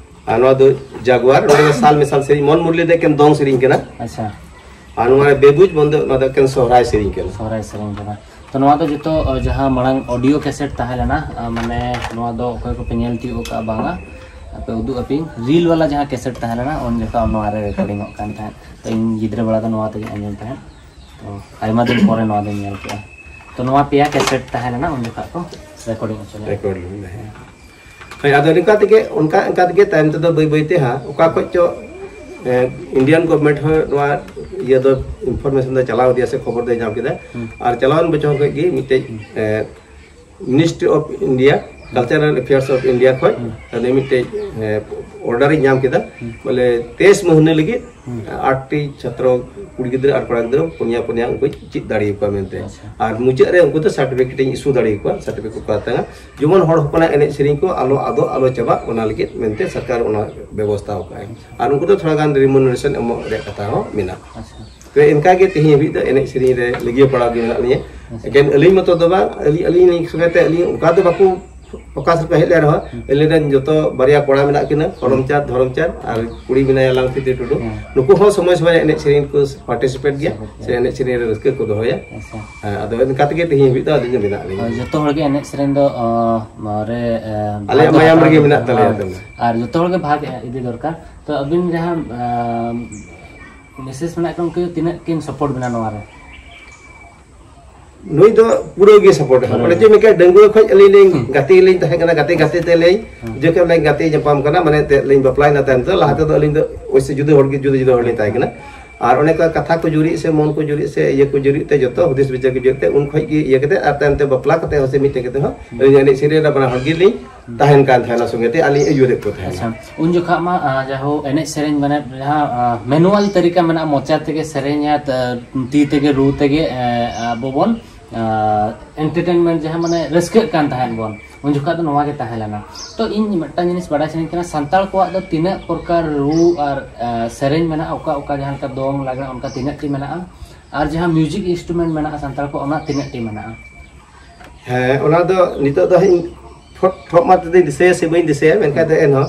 ᱟᱨ ᱱᱚᱣᱟ ᱫᱚ ᱡᱟᱜᱣᱟᱨ, ᱱᱚᱰᱮ ᱫᱚ ᱥᱟᱞ ᱢᱮᱥᱟᱞ ᱥᱮᱨᱮᱧ, ᱢᱚᱱ ᱢᱩᱨᱞᱤ ᱫᱚ ᱮᱠᱮᱱ ᱫᱚᱝ ᱥᱮᱨᱮᱧ ᱠᱟᱱᱟ᱾ ᱟᱪᱪᱷᱟ᱾ ᱟᱨ ᱱᱚᱣᱟ ᱵᱮᱵᱩᱡ ᱵᱚᱱᱫᱚ, ᱱᱚᱣᱟ ᱫᱚ ᱮᱠᱮᱱ ᱥᱚᱦᱨᱟᱭ ᱥᱮᱨᱮᱧ ᱠᱟᱱᱟ᱾ ᱥᱚᱦᱨᱟᱭ ᱥᱮᱨᱮᱧ ᱠᱟᱱᱟ᱾ ᱛᱚ ᱱᱚᱣᱟ ᱫᱚ ᱡᱚᱛᱚ, ᱚ, ᱡᱟᱦᱟᱸ ᱢᱟᱲᱟᱝ ᱚᱰᱤᱭᱳ ᱠᱮᱥᱮᱴ ᱛᱟᱦᱮᱸ ᱞᱮᱱᱟ, ᱟ, ᱢᱟᱱᱮ ᱱᱚᱣᱟ ᱫᱚ ᱚᱠᱚᱭ ᱠᱚᱯᱮ ᱧᱮᱞ ᱛᱤᱭᱳᱜ ᱟᱠᱟᱫᱼᱟ ᱵᱟᱝᱟ, ᱟᱯᱮ ᱩᱫᱩᱜ ᱟᱹᱯᱤᱧ, ᱨᱤᱞ ᱵᱟᱞᱟ ᱡᱟᱦᱟᱸ ᱠᱮᱥᱮᱴ ᱛᱟᱦᱮᱸ ᱞᱮᱱᱟ, ᱩᱱ ᱡᱚᱠᱷᱚᱱ ᱱᱚᱣᱟ ᱨᱮ ᱨᱮᱠᱚᱨᱰᱤᱝ ᱚᱜ ᱠᱟᱱ ᱛᱟᱦᱮᱸᱫ᱾ ᱛᱚ ᱤᱧ ᱜᱤᱫᱽᱨᱟᱹ ᱵᱮᱲᱟ ᱫᱚ ᱱᱚᱣᱟ ᱛᱮᱜᱮᱧ ᱟᱸᱡᱚᱢ ᱛᱟᱦᱮᱸᱫ᱾ ᱛᱚ ᱟᱭᱢᱟ ᱫᱤᱱ ᱯᱚᱨᱮ ᱱᱚᱣᱟ ᱫᱚᱧ ᱧᱮᱞ ᱠᱮᱫᱼᱟ᱾ ᱛᱚ ᱱᱚᱣᱟ ᱯᱮᱭᱟ ᱠᱮᱥᱮᱴ ᱛᱟᱦᱮᱸ ᱞᱮᱱᱟ, ᱩᱱ ᱡᱚᱠᱷᱚᱱ ᱠᱚ ᱨᱮᱠᱚᱨᱰᱤᱝ ᱦᱚᱪᱚ ᱞᱮᱫᱼᱟ᱾ ᱨᱮᱠᱚᱨᱰ ᱞᱮᱫᱟ, ᱦᱮᱸ᱾ ᱦᱳᱭ, ᱟᱫᱚ ᱱᱚᱝᱠᱟ ᱛᱮᱜᱮ, ᱚᱱᱠᱟ, ᱚᱱᱠᱟ ᱛᱮᱜᱮ ᱛᱟᱭᱚᱢ ᱛᱮᱫᱚ ᱵᱟᱹᱭ ᱵᱟᱹᱭ ᱛᱮ ᱦᱟᱸᱜ ᱚᱠᱟ ᱠᱷᱚᱡ ᱪᱚ, ᱮ, ᱤᱱᱰᱤᱭᱟᱱ ᱜᱚᱵᱷᱢᱮᱱᱴ ᱦᱚᱸ ᱱᱚᱣᱟ ᱤᱭᱟᱹ ᱫᱚ, ᱤᱱᱯᱷᱚᱨᱢᱮᱥᱚᱱ ᱫᱚ ᱪᱟᱞᱟᱣ ᱤᱫᱤᱭᱟ ᱥᱮ ᱠᱷᱚᱵᱚᱨ ᱫᱚᱭ ᱧᱟᱢ ᱠᱮᱫᱟ᱾ ᱦᱩᱸ᱾ ᱟᱨ ᱪᱟᱞᱟᱣᱮᱱ ᱵᱚᱪᱷᱚᱨ ᱠᱷᱚᱡ ᱜᱮ ᱢᱤᱫᱴᱮᱡ, ᱦᱩᱸ᱾ ᱮ, Ministry of India, Cultural Affairs of India ᱠᱷᱚᱡ, ᱦᱩᱸ᱾ ᱟᱫᱚ ᱢᱤᱫᱴᱮᱡ, ᱮ, ᱚᱨᱰᱟᱨ ᱤᱧ ᱧᱟᱢ ᱠᱮᱫᱟ, ᱦᱩᱸ᱾ ᱵᱚᱞᱮ ᱛᱮᱭᱤᱥ ᱢᱟᱹᱦᱱᱟᱹ ᱞᱟᱹᱜᱤᱫ ᱦᱩᱸ᱾ ᱟᱴ ᱴᱤ ᱪᱷᱟᱛᱨᱚ, ᱠᱩᱲᱤ ᱜᱤᱫᱽᱨᱟᱹ ᱟᱨ ᱠᱚᱲᱟ ᱜᱤᱫᱽᱨᱟᱹ ᱯᱩᱱᱭᱟ ᱯᱩᱱᱭᱟ ᱩᱱᱠᱩ ᱪᱮᱫ ᱫᱟᱲᱮ ᱟᱠᱚᱣᱟ ᱢᱮᱱᱛᱮ᱾ ᱟᱪᱪᱷᱟ᱾ ᱟᱨ ᱢᱩᱪᱟᱹᱫ ᱨᱮ ᱩᱱᱠᱩ ᱫᱚ ᱥᱟᱨᱴᱤᱯᱷᱤᱠᱮᱴ ᱤᱧ ᱤᱥᱩ ᱫᱟᱲᱮ ᱟᱠᱚᱣᱟ, ᱥᱟᱨᱴᱤᱯᱷᱤᱠᱮᱴ ᱠᱚ ᱦᱟᱛᱟᱣᱟ᱾ ᱡᱮᱢᱚᱱ ᱦᱚᱲ ᱦᱚᱯᱚᱱᱟᱜ ᱮᱱᱮᱡ ᱥᱮᱨᱮᱧ ᱠᱚ ᱟᱞᱚ ᱟᱫᱚᱜ, ᱟᱞᱚ ᱪᱟᱵᱟᱜ, ᱚᱱᱟ ᱞᱟᱹᱜᱤᱫ ᱢᱮᱱᱛᱮ ᱥᱚᱨᱠᱟᱨ ᱚᱱᱟ ᱵᱮᱵᱚᱥᱛᱷᱟ ᱟᱠᱟᱫᱼᱟᱭ᱾ ᱟᱨ ᱩᱱᱠᱩ ᱫᱚ ᱛᱷᱚᱲᱟ ᱜᱟᱱ ᱨᱤᱢᱩᱱᱟᱨᱮᱥᱚᱱ ᱮᱢᱚᱜ ᱨᱮᱭᱟᱜ ᱠᱟᱛᱷᱟ ᱦᱚᱸ ᱢᱮᱱᱟᱜᱼᱟ᱾ ᱟᱪᱪᱷᱟ᱾ ᱛᱚᱵᱮ ᱤᱱᱠᱟ ᱜᱮ ᱛᱮᱦᱮᱧ ᱦᱟᱹᱵᱤᱡ ᱫᱚ ᱮᱱᱮᱡ ᱥᱮᱨᱮᱧ ᱨᱮ ᱞᱟᱹᱜᱤᱭᱟᱹ ᱯᱟᱲᱟᱣ ᱜᱮ ᱢᱮᱱᱟᱜ ᱞᱤᱧᱟᱹ᱾ ᱮᱠᱮᱱ ᱟᱹᱞᱤᱧ ᱢᱚᱛᱚ ᱫᱚ ᱵᱟᱝ, ᱟᱹᱞᱤᱧ ᱟᱹᱞᱤᱧ ᱥᱚᱸᱜᱮ ᱛᱮ ᱟᱹᱞᱤᱧ ᱚᱠᱟ ᱫᱚ ᱵᱟᱠᱚ ᱯᱷᱳᱠᱟᱥ ᱨᱮᱠᱚ ᱦᱮᱡ ᱞᱮᱱ ᱨᱮᱦᱚᱸ, ᱟᱹᱞᱤᱧ ᱨᱮᱱ ᱡᱚᱛᱚ ᱵᱟᱨᱭᱟ ᱠᱚᱲᱟ ᱢᱮᱱᱟᱜ ᱠᱤᱱᱟ, ᱠᱚᱨᱚᱢᱪᱟᱸᱫᱽ, ᱫᱷᱚᱨᱚᱢᱪᱟᱸᱫᱽ ᱟᱨ ᱠᱩᱲᱤ ᱢᱮᱱᱟᱭᱟ ᱞᱟᱝᱛᱤᱛᱤ ᱴᱩᱰᱩ᱾ ᱦᱮᱸ᱾ ᱱᱩᱠᱩ ᱦᱚᱸ ᱥᱚᱢᱚᱭ ᱥᱚᱢᱚᱭ ᱮᱱᱮᱡ ᱥᱮᱨᱮᱧ ᱠᱚ ᱯᱟᱨᱴᱤᱥᱤᱯᱮᱴ ᱜᱮᱭᱟ, ᱥᱮ ᱮᱱᱮᱡ ᱥᱮᱨᱮᱧ ᱨᱮ ᱨᱟᱹᱥᱠᱟᱹ ᱠᱚ ᱫᱚᱦᱚᱭᱟ᱾ ᱟᱪᱪᱷᱟ᱾ ᱦᱮᱸ, ᱟᱫᱚ ᱚᱱᱠᱟ ᱛᱮᱜᱮ ᱛᱮᱦᱮᱧ ᱦᱟᱹᱵᱤᱡ ᱫᱚ ᱟᱹᱞᱤᱧ ᱫᱚ ᱢᱮᱱᱟᱜ ᱞᱤᱧᱟ᱾ ᱦᱳᱭ, ᱡᱚᱛᱚ ᱦᱚᱲ ᱜᱮ ᱮᱱᱮᱡ ᱥᱮᱨᱮᱧ ᱫᱚ, ᱚ, ᱨᱮ, ᱮ, ᱟᱞᱮᱭᱟᱜ ᱵᱷᱟᱜᱽ ᱫᱚ ᱢᱟᱭᱟᱢ ᱦᱟᱛᱟᱣ ᱨᱮᱜᱮ ᱫᱚᱨᱠᱟᱨ᱾ ᱢᱮᱱᱟᱜ ᱛᱟᱞᱮᱭᱟ᱾ ᱦᱳᱭ᱾ ᱛᱟᱞᱮ᱾ ᱟᱨ ᱡᱚᱛᱚ ᱦᱚᱲ ᱜᱮ ᱵᱷᱟᱜᱽ ᱤᱫᱤ ᱫᱚᱨᱠᱟᱨ᱾ ᱛᱚ ᱟᱹᱵᱤᱱ ᱡᱟᱦᱟᱸ, ᱮ, ᱢᱤᱥᱮᱥ ᱢᱮᱱᱟᱜ ᱠᱤᱱᱟ, ᱩᱱᱠᱤᱱ ᱛᱤᱱᱟᱹᱜ ᱠᱤᱱ ᱥᱟᱯᱳᱨᱴ ᱵᱤᱱᱟ ᱱᱚᱣᱟ ᱨᱮ? ᱱᱩᱭ ᱫᱚ ᱯᱩᱨᱟᱹ ᱜᱮ ᱥᱟᱯᱳᱨᱴ ᱮ᱾ ᱯᱩᱨᱟᱹ ᱚᱱᱮ ᱜᱮ᱾ ᱡᱮ ᱢᱤᱫᱴᱮᱱ ᱰᱟᱺᱜᱩᱣᱟᱹ ᱠᱷᱚᱱ ᱟᱹᱞᱤᱧ ᱞᱤᱧ ᱦᱩᱸ᱾ ᱜᱟᱛᱮ ᱞᱤᱧ ᱛᱟᱦᱮᱸ ᱠᱟᱱᱟ, ᱜᱟᱛᱮ ᱜᱟᱛᱮ ᱛᱮ ᱞᱤᱧ ᱦᱩᱸ᱾ ᱡᱚᱠᱷᱚᱱ ᱞᱤᱧ ᱜᱟᱛᱮ ᱧᱟᱯᱟᱢ ᱠᱟᱱᱟ, ᱢᱟᱱᱮ ᱛᱮ ᱞᱤᱧ ᱵᱟᱯᱞᱟᱭᱮᱱᱟ ᱛᱟᱭᱚᱢ ᱛᱮ, ᱞᱟᱦᱟ ᱛᱮᱫᱚ ᱟᱹᱞᱤᱧ ᱫᱚ ᱚᱵᱚᱥᱥᱳᱭ ᱡᱩᱫᱟᱹ ᱦᱚᱲ ᱜᱮ, ᱡᱩᱫᱟᱹ ᱡᱩᱫᱟᱹ ᱦᱚᱲ ᱞᱤᱧ ᱛᱟᱦᱮᱸ ᱠᱟᱱᱟ᱾ ᱟᱨ ᱚᱱᱮ ᱠᱚ ᱠᱟᱛᱷᱟ ᱠᱚ ᱡᱩᱨᱤᱜ ᱥᱮ ᱢᱚᱱ ᱠᱚ ᱡᱩᱨᱤᱜ ᱥᱮ ᱤᱭᱟᱹ ᱠᱚ ᱡᱩᱨᱤᱜ ᱛᱮ ᱡᱚᱛᱚ ᱦᱩᱫᱤᱥ ᱵᱤᱪᱟᱹᱨ ᱠᱚ ᱡᱩᱨᱤᱜ ᱛᱮ ᱩᱱ ᱠᱷᱚᱱ ᱜᱮ ᱤᱭᱟᱹ ᱠᱟᱛᱮ ᱟᱨ ᱛᱟᱭᱚᱢ ᱛᱮ ᱵᱟᱯᱞᱟ ᱠᱟᱛᱮ ᱦᱚᱸ ᱥᱮ ᱢᱤᱫᱴᱮᱡ ᱠᱟᱛᱮ ᱦᱚᱸ ᱦᱩᱸ᱾ ᱟᱹᱞᱤᱧ ᱮᱱᱮᱡ ᱥᱮᱨᱮᱧ ᱨᱮ ᱵᱟᱱᱟ ᱦᱚᱲ ᱜᱮᱞᱤᱧ ᱛᱟᱦᱮᱱ ᱠᱟᱱ ᱛᱟᱦᱮᱱᱟ ᱥᱚᱸᱜᱮ ᱛᱮ, ᱟᱹᱞᱤᱧ ᱟᱹᱭᱩᱨᱮᱫ ᱠᱚ ᱛᱟᱦᱮᱱᱟ᱾ ᱟᱪᱪᱷᱟ, ᱩᱱ ᱡᱚᱠᱷᱟᱜ ᱢᱟ, ᱟ, ᱡᱟᱦᱳ ᱮᱱᱮᱡ ᱥᱮᱨᱮᱧ ᱢᱟᱱᱮ ᱡᱟᱦᱟᱸ, ᱟ, ᱢᱮᱱᱩᱣᱟᱞ ᱛᱟᱹᱨᱤᱠᱟ ᱢᱮᱱᱟᱜᱼᱟ, ᱢᱚᱪᱟ ᱛᱮᱜᱮ ᱥᱮᱨᱮᱧᱟ, ᱛᱟ-, ᱛᱤ ᱛᱮᱜᱮ ᱨᱩ ᱛᱮᱜᱮ, ᱮ, ᱟᱵᱚ ᱵᱚᱱ, ᱟ, ᱮᱱᱴᱟᱨᱴᱮᱱᱢᱮᱱᱴ ᱡᱟᱦᱟᱸ ᱢᱟᱱᱮ ᱨᱟᱹᱥᱠᱟᱹᱜ ᱠᱟᱱ ᱛᱟᱦᱮᱸᱫ ᱵᱚᱱ, ᱩᱱ ᱡᱚᱠᱷᱟᱜ ᱫᱚ ᱱᱚᱣᱟ ᱜᱮ ᱛᱟᱦᱮᱸ ᱞᱮᱱᱟ᱾ ᱛᱚ ᱤᱧ ᱢᱤᱫᱴᱟᱝ ᱡᱤᱱᱤᱥ ᱵᱟᱰᱟᱭ ᱥᱟᱱᱟᱧ ᱠᱟᱱᱟ, ᱥᱟᱱᱛᱟᱲ ᱠᱚᱣᱟᱜ ᱫᱚ ᱛᱤᱱᱟᱹᱜ ᱯᱨᱚᱠᱟᱨ ᱨᱩ ᱟᱨ, ᱟ, ᱥᱮᱨᱮᱧ ᱢᱮᱱᱟᱜᱼᱟ, ᱚᱠᱟ ᱚᱠᱟ ᱡᱟᱦᱟᱸ ᱞᱮᱠᱟ ᱫᱚᱝ, ᱞᱟᱜᱽᱲᱮ, ᱚᱱᱠᱟ ᱛᱤᱱᱟᱹᱜ ᱴᱤ ᱢᱮᱱᱟᱜᱼᱟ? ᱟᱨ ᱡᱟᱦᱟᱸ ᱢᱤᱭᱩᱡᱤᱠ ᱤᱱᱥᱴᱨᱩᱢᱮᱱᱴ ᱢᱮᱱᱟᱜᱼᱟ ᱥᱟᱱᱛᱟᱲ ᱠᱚᱣᱟᱜ, ᱚᱱᱟ ᱛᱤᱱᱟᱹᱜ ᱴᱤ ᱢᱮᱱᱟᱜᱼᱟ? ᱦᱮᱸ, ᱚᱱᱟ ᱫᱚ ᱱᱤᱛᱚᱜ ᱫᱚ ᱦᱟᱸᱜ ᱤᱧ ᱴᱷᱚᱯ, ᱴᱷᱚᱯ ᱢᱟ ᱛᱮᱫᱚᱧ ᱫᱤᱥᱟᱹᱭᱟ ᱥᱮ ᱵᱟᱹᱧ ᱫᱤᱥᱟᱹᱭᱟ, ᱢᱮᱱᱠᱷᱟᱱ ᱫᱚ ᱮᱱᱦᱚᱸ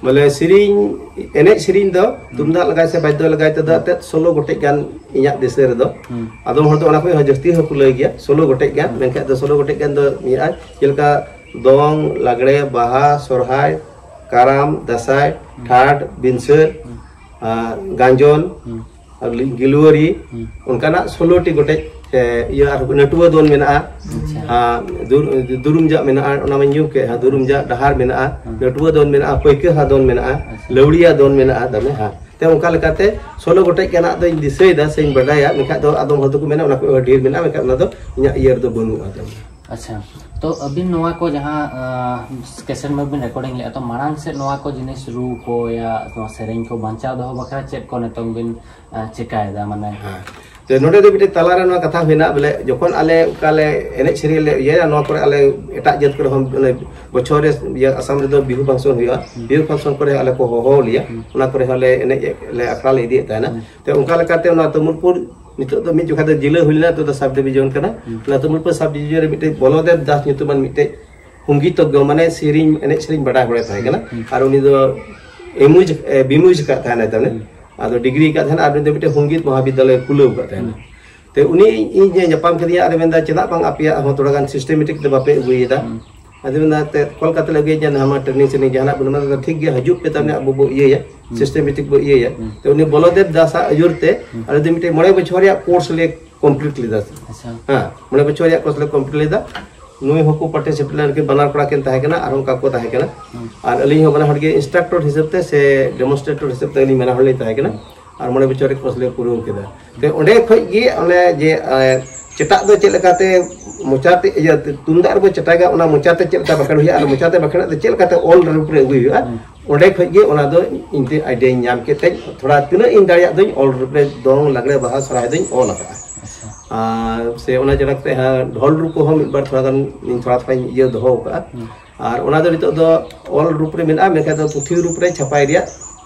ᱵᱚᱞᱮ ᱥᱮᱨᱮᱧ, ᱮᱱᱮᱡ ᱥᱮᱨᱮᱧ ᱫᱚ ᱛᱩᱢᱫᱟᱜ ᱞᱟᱜᱟᱭ ᱥᱮ ᱵᱟᱫᱽᱫᱚ ᱞᱟᱜᱟᱭ ᱛᱮᱫᱚ ᱮᱱᱛᱮᱫ ᱥᱳᱞᱳ ᱜᱚᱴᱮᱡ ᱜᱟᱱ ᱤᱧᱟᱹᱜ ᱫᱤᱥᱟᱹ ᱨᱮᱫᱚ᱾ ᱦᱩᱸ᱾ ᱟᱫᱚᱢ ᱦᱚᱲ ᱫᱚ ᱚᱱᱟ ᱠᱷᱚᱱ ᱦᱚᱸ ᱡᱟᱹᱥᱛᱤ ᱦᱚᱸᱠᱚ ᱞᱟᱹᱭ ᱜᱮᱭᱟ, ᱥᱳᱞᱳ ᱜᱚᱴᱮᱡ ᱜᱟᱱ, ᱦᱩᱸ᱾ ᱢᱮᱱᱠᱷᱟᱱ ᱫᱚ ᱥᱳᱞᱳ ᱜᱚᱴᱮᱡ ᱜᱟᱱ ᱫᱚ ᱢᱮᱱᱟᱜᱼᱟ, ᱡᱮᱞᱮᱠᱟ ᱫᱚᱝ, ᱞᱟᱜᱽᱲᱮ, ᱵᱟᱦᱟ, ᱥᱚᱨᱦᱟᱭ, ᱠᱟᱨᱟᱢ, ᱫᱟᱸᱥᱟᱭ, ᱦᱩᱸ᱾ ᱴᱷᱟᱰ, ᱵᱤᱱᱥᱟᱹᱨ, ᱦᱩᱸ᱾ ᱟᱨ ᱜᱟᱸᱡᱚᱱ, ᱦᱩᱸ᱾ ᱟᱨ ᱞᱤ-, ᱜᱤᱞᱣᱟᱹᱨᱤ, ᱦᱩᱸ᱾ ᱚᱱᱠᱟᱱᱟᱜ ᱥᱳᱞᱳ ᱴᱤ ᱜᱚᱴᱮᱡ, ᱮ, ᱤᱭᱟᱹ ᱟᱨ ᱱᱟᱹᱴᱩᱣᱟᱹ ᱫᱚᱱ ᱢᱮᱱᱟᱜᱼᱟ᱾ ᱟᱪᱪᱷᱟ᱾ ᱟᱨ ᱫᱩᱨ-, ᱫᱩᱨᱩᱢ ᱡᱟᱜ ᱢᱮᱱᱟᱜᱼᱟ, ᱚᱱᱟ ᱢᱟᱧ ᱧᱩᱢ ᱠᱮᱫ, ᱦᱟᱸ, ᱫᱩᱨᱩᱢ ᱡᱟᱜ ᱰᱟᱦᱟᱨ ᱢᱮᱱᱟᱜᱼᱟ, ᱦᱩᱸ᱾ ᱱᱟᱹᱴᱩᱣᱟᱹ ᱫᱚᱱ ᱢᱮᱱᱟᱜᱼᱟ, ᱯᱟᱹᱭᱠᱟᱹ ᱦᱟ ᱫᱚᱱ ᱢᱮᱱᱟᱜᱼᱟ, ᱟᱪᱪᱷᱟ᱾ ᱞᱟᱹᱣᱲᱤᱭᱟ ᱫᱚᱱ ᱢᱮᱱᱟᱜᱼᱟ, ᱫᱚᱢᱮ ᱦᱟᱸ᱾ ᱛᱮ ᱚᱱᱠᱟ ᱞᱮᱠᱟᱛᱮ ᱥᱳᱞᱳ ᱜᱚᱴᱮᱡ ᱜᱟᱱᱟᱜ ᱫᱚᱧ ᱫᱤᱥᱟᱹᱭᱮᱫᱟ ᱥᱮᱧ ᱵᱟᱰᱟᱭᱟ, ᱢᱮᱱᱠᱷᱟᱱ ᱫᱚ ᱟᱫᱚᱢ ᱦᱚᱲ ᱫᱚᱠᱚ ᱢᱮᱱᱟ ᱚᱱᱟ ᱠᱷᱚᱱ ᱦᱚᱸ ᱰᱷᱮᱨ ᱢᱮᱱᱟᱜᱼᱟ, ᱢᱮᱱᱠᱷᱟᱱ ᱚᱱᱟ ᱫᱚ ᱤᱧᱟᱹᱜ ᱤᱭᱟᱹ ᱨᱮᱫᱚ ᱵᱟᱹᱱᱩᱜᱼᱟ᱾ ᱟᱪᱪᱷᱟ, ᱛᱚ ᱟᱹᱵᱤᱱ ᱱᱚᱣᱟ ᱠᱚ ᱡᱟᱦᱟᱸ, ᱟᱸ, ᱠᱮᱥᱮᱴ ᱢᱟ ᱵᱤᱱ ᱨᱮᱠᱚᱨᱰᱤᱝ ᱞᱮᱫᱼᱟ, ᱛᱚ ᱢᱟᱲᱟᱝ ᱥᱮᱫ ᱱᱚᱣᱟ ᱠᱚ ᱡᱤᱱᱤᱥ ᱨᱩ ᱠᱚ ᱭᱟ ᱱᱚᱣᱟ ᱥᱮᱨᱮᱧ ᱠᱚ ᱵᱟᱧᱪᱟᱣ ᱫᱚᱦᱚ ᱵᱟᱠᱷᱨᱟ ᱪᱮᱫ ᱠᱚ ᱱᱤᱛᱚᱝ ᱵᱤᱱ, ᱟᱸ, ᱪᱮᱠᱟᱭᱮᱫᱟ? ᱢᱟᱱᱮ ᱦᱮᱸ᱾ ᱛᱚ ᱱᱚᱰᱮ ᱫᱚ ᱢᱤᱫᱴᱮᱡ ᱛᱟᱞᱟᱨᱮ ᱱᱚᱣᱟ ᱠᱟᱛᱷᱟ ᱦᱩᱭᱱᱟ, ᱵᱚᱞᱮ ᱡᱚᱠᱷᱚᱱ ᱟᱞᱮ ᱚᱱᱠᱟ ᱞᱮ ᱮᱱᱮᱡ ᱥᱮᱨᱮᱧ ᱞᱮ ᱤᱭᱟᱹᱭᱟ, ᱱᱚᱣᱟ ᱠᱚᱨᱮ ᱟᱞᱮ ᱮᱴᱟᱜ ᱡᱟᱹᱛ ᱠᱚᱨᱮ ᱦᱚᱸ ᱵᱚᱞᱮ ᱵᱚᱪᱷᱚᱨ ᱨᱮ ᱤᱭᱟᱹ ᱟᱥᱟᱢ ᱨᱮᱫᱚ ᱵᱤᱦᱩ ᱯᱷᱟᱝᱥᱚᱱ ᱦᱩᱭᱩᱜᱼᱟ᱾ ᱦᱩᱸ᱾ ᱵᱤᱦᱩ ᱯᱷᱟᱝᱥᱚᱱ ᱠᱚᱨᱮ ᱟᱞᱮ ᱠᱚ ᱦᱚᱦᱚ ᱞᱮᱭᱟ᱾ ᱦᱩᱸ᱾ ᱚᱱᱟ ᱠᱚᱨᱮ ᱦᱚᱸᱞᱮ ᱮᱱᱮᱡ ᱞᱮ ᱟᱠᱷᱲᱟ ᱞᱮ ᱤᱫᱤᱭᱮᱫ ᱛᱟᱦᱮᱱᱟ᱾ ᱦᱩᱸ᱾ ᱛᱚ ᱚᱱᱠᱟ ᱞᱮᱠᱟᱛᱮ ᱚᱱᱟ ᱛᱩᱢᱩᱞᱯᱩᱨ ᱱᱤᱛᱚᱜ ᱫᱚ ᱢᱤᱫ ᱡᱚᱠᱷᱟ ᱫᱚ ᱡᱤᱞᱟᱹ ᱦᱩᱭ ᱞᱮᱱᱟ, ᱱᱤᱛᱚᱜ ᱫᱚ ᱥᱟᱵ ᱰᱤᱵᱤᱡᱚᱱ ᱠᱟᱱᱟ᱾ ᱦᱩᱸ᱾ ᱚᱱᱟ ᱛᱩᱢᱩᱞᱯᱩᱨ ᱥᱟᱵ ᱰᱤᱵᱤᱡᱚᱱ ᱨᱮ ᱢᱤᱫᱴᱮᱡ ᱵᱚᱞᱚᱫᱮᱵ ᱫᱟᱥ ᱧᱩᱛᱩᱢᱟᱱ ᱢᱤᱫᱴᱮᱡ ᱦᱩᱝᱜᱤᱛᱚᱜᱽᱜᱚ, ᱢᱟᱱᱮ ᱥᱮᱨᱮᱧ, ᱮᱱᱮᱡ ᱥᱮᱨᱮᱧ ᱵᱟᱰᱟᱭ ᱦᱚᱲᱮ ᱛᱟᱦᱮᱸ ᱠᱟᱱᱟ᱾ ᱦᱩᱸ᱾ ᱟᱨ ᱩᱱᱤ ᱫᱚ ᱮᱢᱩᱡᱽ, ᱮ, ᱵᱤᱢᱩᱡᱽ ᱟᱠᱟᱫ ᱛᱟᱦᱮᱱᱟᱭ ᱛᱟᱦᱚᱞᱮ᱾ ᱦᱩᱸ᱾ ᱟᱫᱚ ᱰᱤᱜᱽᱨᱤ ᱟᱠᱟᱫ ᱛᱟᱦᱮᱱᱟ ᱟᱨ ᱩᱱᱤ ᱫᱚ ᱢᱤᱫᱴᱮᱡ ᱦᱩᱝᱜᱤᱛ ᱢᱚᱦᱟᱵᱤᱫᱽᱫᱟᱞᱚᱭ ᱠᱷᱩᱞᱟᱹᱣ ᱟᱠᱟᱫ ᱛᱟᱦᱮᱱᱟ᱾ ᱦᱩᱸ᱾ ᱛᱮ ᱩᱱᱤ ᱤᱧ ᱧᱟᱯᱟᱢ ᱠᱮᱫᱮᱭᱟ ᱟᱨ ᱢᱮᱱᱫᱟ, "ᱪᱮᱫᱟᱜ ᱵᱟᱝ ᱟᱯᱮᱭᱟᱜ ᱦᱚᱸ ᱛᱷᱚᱲᱟ ᱜᱟᱱ systematic ᱫᱚ ᱵᱟᱯᱮ ᱟᱹᱜᱩᱭᱮᱫᱟ?" ᱦᱩᱸ᱾ ᱟᱫᱚ ᱢᱮᱱᱫᱟ, "ᱛᱮ ᱠᱳᱞᱠᱟᱛᱟ ᱞᱮ ᱟᱹᱜᱩᱭᱟ, ᱡᱮ ᱱᱟᱦᱟᱜ ᱢᱟ training ᱥᱮᱱᱤᱧ ᱡᱟᱦᱟᱱᱟᱜ ᱵᱟᱹᱱᱩᱜᱼᱟ?" ᱢᱮᱱᱫᱟ, "ᱴᱷᱤᱠ ᱜᱮᱭᱟ, ᱦᱤᱡᱩᱜ ᱯᱮ, ᱛᱟᱦᱚᱞᱮ ᱟᱵᱚ ᱵᱚ ᱤᱭᱟᱹᱭᱟ, ᱦᱩᱸ᱾ Systematic ᱵᱚ ᱤᱭᱟᱹᱭᱟ᱾" ᱦᱩᱸ᱾ ᱛᱮ ᱩᱱᱤ ᱵᱚᱞᱚᱫᱮᱵ ᱫᱟᱥᱟᱜ ᱟᱹᱭᱩᱨ ᱛᱮ ᱦᱩᱸ᱾ ᱟᱞᱮ ᱫᱚ ᱢᱤᱫᱴᱮᱡ ᱢᱚᱬᱮ ᱵᱚᱪᱷᱚᱨ ᱨᱮᱭᱟᱜ course ᱞᱮ complete ᱞᱮᱫᱟ᱾ ᱟᱪᱪᱷᱟ᱾ ᱦᱮᱸ, ᱢᱚᱬᱮ ᱵᱚᱪᱷᱚᱨ ᱨᱮᱭᱟᱜ course ᱞᱮ complete ᱞᱮᱫᱟ᱾ ᱱᱩᱭ ᱦᱚᱸᱠᱚ participate ᱞᱮᱱᱟ, ᱟᱨᱠᱤ ᱵᱟᱱᱟᱨ ᱠᱚᱲᱟ ᱠᱤᱱ ᱛᱟᱦᱮᱸ ᱠᱟᱱᱟ, ᱟᱨ ᱚᱱᱠᱟ ᱠᱚ ᱛᱟᱦᱮᱸ ᱠᱟᱱᱟ᱾ ᱦᱩᱸ᱾ ᱟᱨ ᱟᱹᱞᱤᱧ ᱦᱚᱸ ᱵᱟᱱᱟ ᱦᱚᱲ ᱜᱮ instructor ᱦᱤᱥᱟᱹᱵ ᱛᱮ ᱥᱮ demonstrator ᱦᱤᱥᱟᱹᱵ ᱛᱮ ᱟᱹᱞᱤᱧ ᱵᱟᱱᱟ ᱦᱚᱲ ᱞᱤᱧ ᱛᱟᱦᱮᱸ ᱠᱟᱱᱟ᱾ ᱦᱩᱸ᱾ ᱟᱨ ᱢᱚᱬᱮ ᱵᱚᱪᱷᱚᱨ ᱨᱮ course ᱞᱮ ᱯᱩᱨᱟᱹᱣ ᱠᱮᱫᱟ᱾ ᱛᱮ ᱚᱸᱰᱮ ᱠᱷᱚᱡ ᱜᱮ ᱚᱱᱮ ᱡᱮ, ᱮ, ᱪᱮᱴᱟᱜ ᱫᱚ ᱪᱮᱫ ᱞᱮᱠᱟᱛᱮ ᱢᱚᱪᱟᱛᱮ, ᱤᱭᱟᱹ, ᱛᱩᱢᱫᱟᱜ ᱨᱮᱵᱚ ᱪᱮᱴᱟᱜᱟ, ᱚᱱᱟ ᱢᱚᱪᱟᱛᱮ ᱪᱮᱫ ᱞᱮᱠᱟ ᱵᱟᱸᱠᱷᱮᱲ ᱦᱩᱭᱩᱜᱼᱟ ᱟᱨ ᱢᱚᱪᱟᱛᱮ ᱵᱟᱸᱠᱷᱮᱲ ᱫᱚ ᱪᱮᱫ ᱞᱮᱠᱟᱛᱮ ᱚᱞ ᱨᱩᱯ ᱨᱮ ᱟᱹᱜᱩᱭ ᱦᱩᱭᱩᱜᱼᱟ, ᱦᱩᱸ᱾ ᱚᱸᱰᱮ ᱠᱷᱚᱡ ᱜᱮ ᱚᱱᱟ ᱫᱚ ᱤᱧ ᱛᱮ idea ᱧ ᱧᱟᱢ ᱠᱮᱫ ᱛᱮ ᱛᱷᱚᱲᱟ ᱛᱤᱱᱟᱹᱜ ᱤᱧ ᱫᱟᱲᱮᱭᱟᱜ ᱫᱚᱧ ᱚᱞ ᱨᱩᱯ ᱨᱮ ᱫᱚᱝ, ᱞᱟᱜᱽᱲᱮ, ᱵᱟᱦᱟ, ᱥᱚᱨᱦᱟᱭ ᱫᱚᱧ ᱚᱞ ᱟᱠᱟᱫᱼᱟ᱾ ᱟᱪᱪᱷᱟ᱾ ᱟᱨ ᱥᱮ ᱚᱱᱟ ᱪᱷᱟᱲᱟ ᱠᱟᱛᱮ ᱦᱟᱸᱜ ᱰᱷᱚᱞ ᱨᱩ ᱠᱚᱦᱚᱸ ᱢᱤᱫ ᱵᱟᱨ ᱛᱷᱚᱲᱟ ᱜᱟᱱ ᱤᱧ ᱛᱷᱚᱲᱟ ᱛᱷᱚᱲᱟᱧ ᱤᱭᱟᱹ ᱫᱚᱦᱚ ᱟᱠᱟᱫᱼᱟ᱾ ᱦᱩᱸ᱾ ᱟᱨ ᱚᱱᱟ ᱫᱚ ᱱᱤᱛᱚᱜ ᱫᱚ ᱚᱞ ᱨᱩᱯ ᱨᱮ ᱢᱮᱱᱟᱜᱼᱟ, ᱢᱮᱱᱠᱷᱟᱱ ᱫᱚ ᱯᱩᱛᱷᱤ ᱨᱩᱯ ᱨᱮ ᱪᱷᱟᱯᱟᱭ ᱨᱮᱭᱟᱜ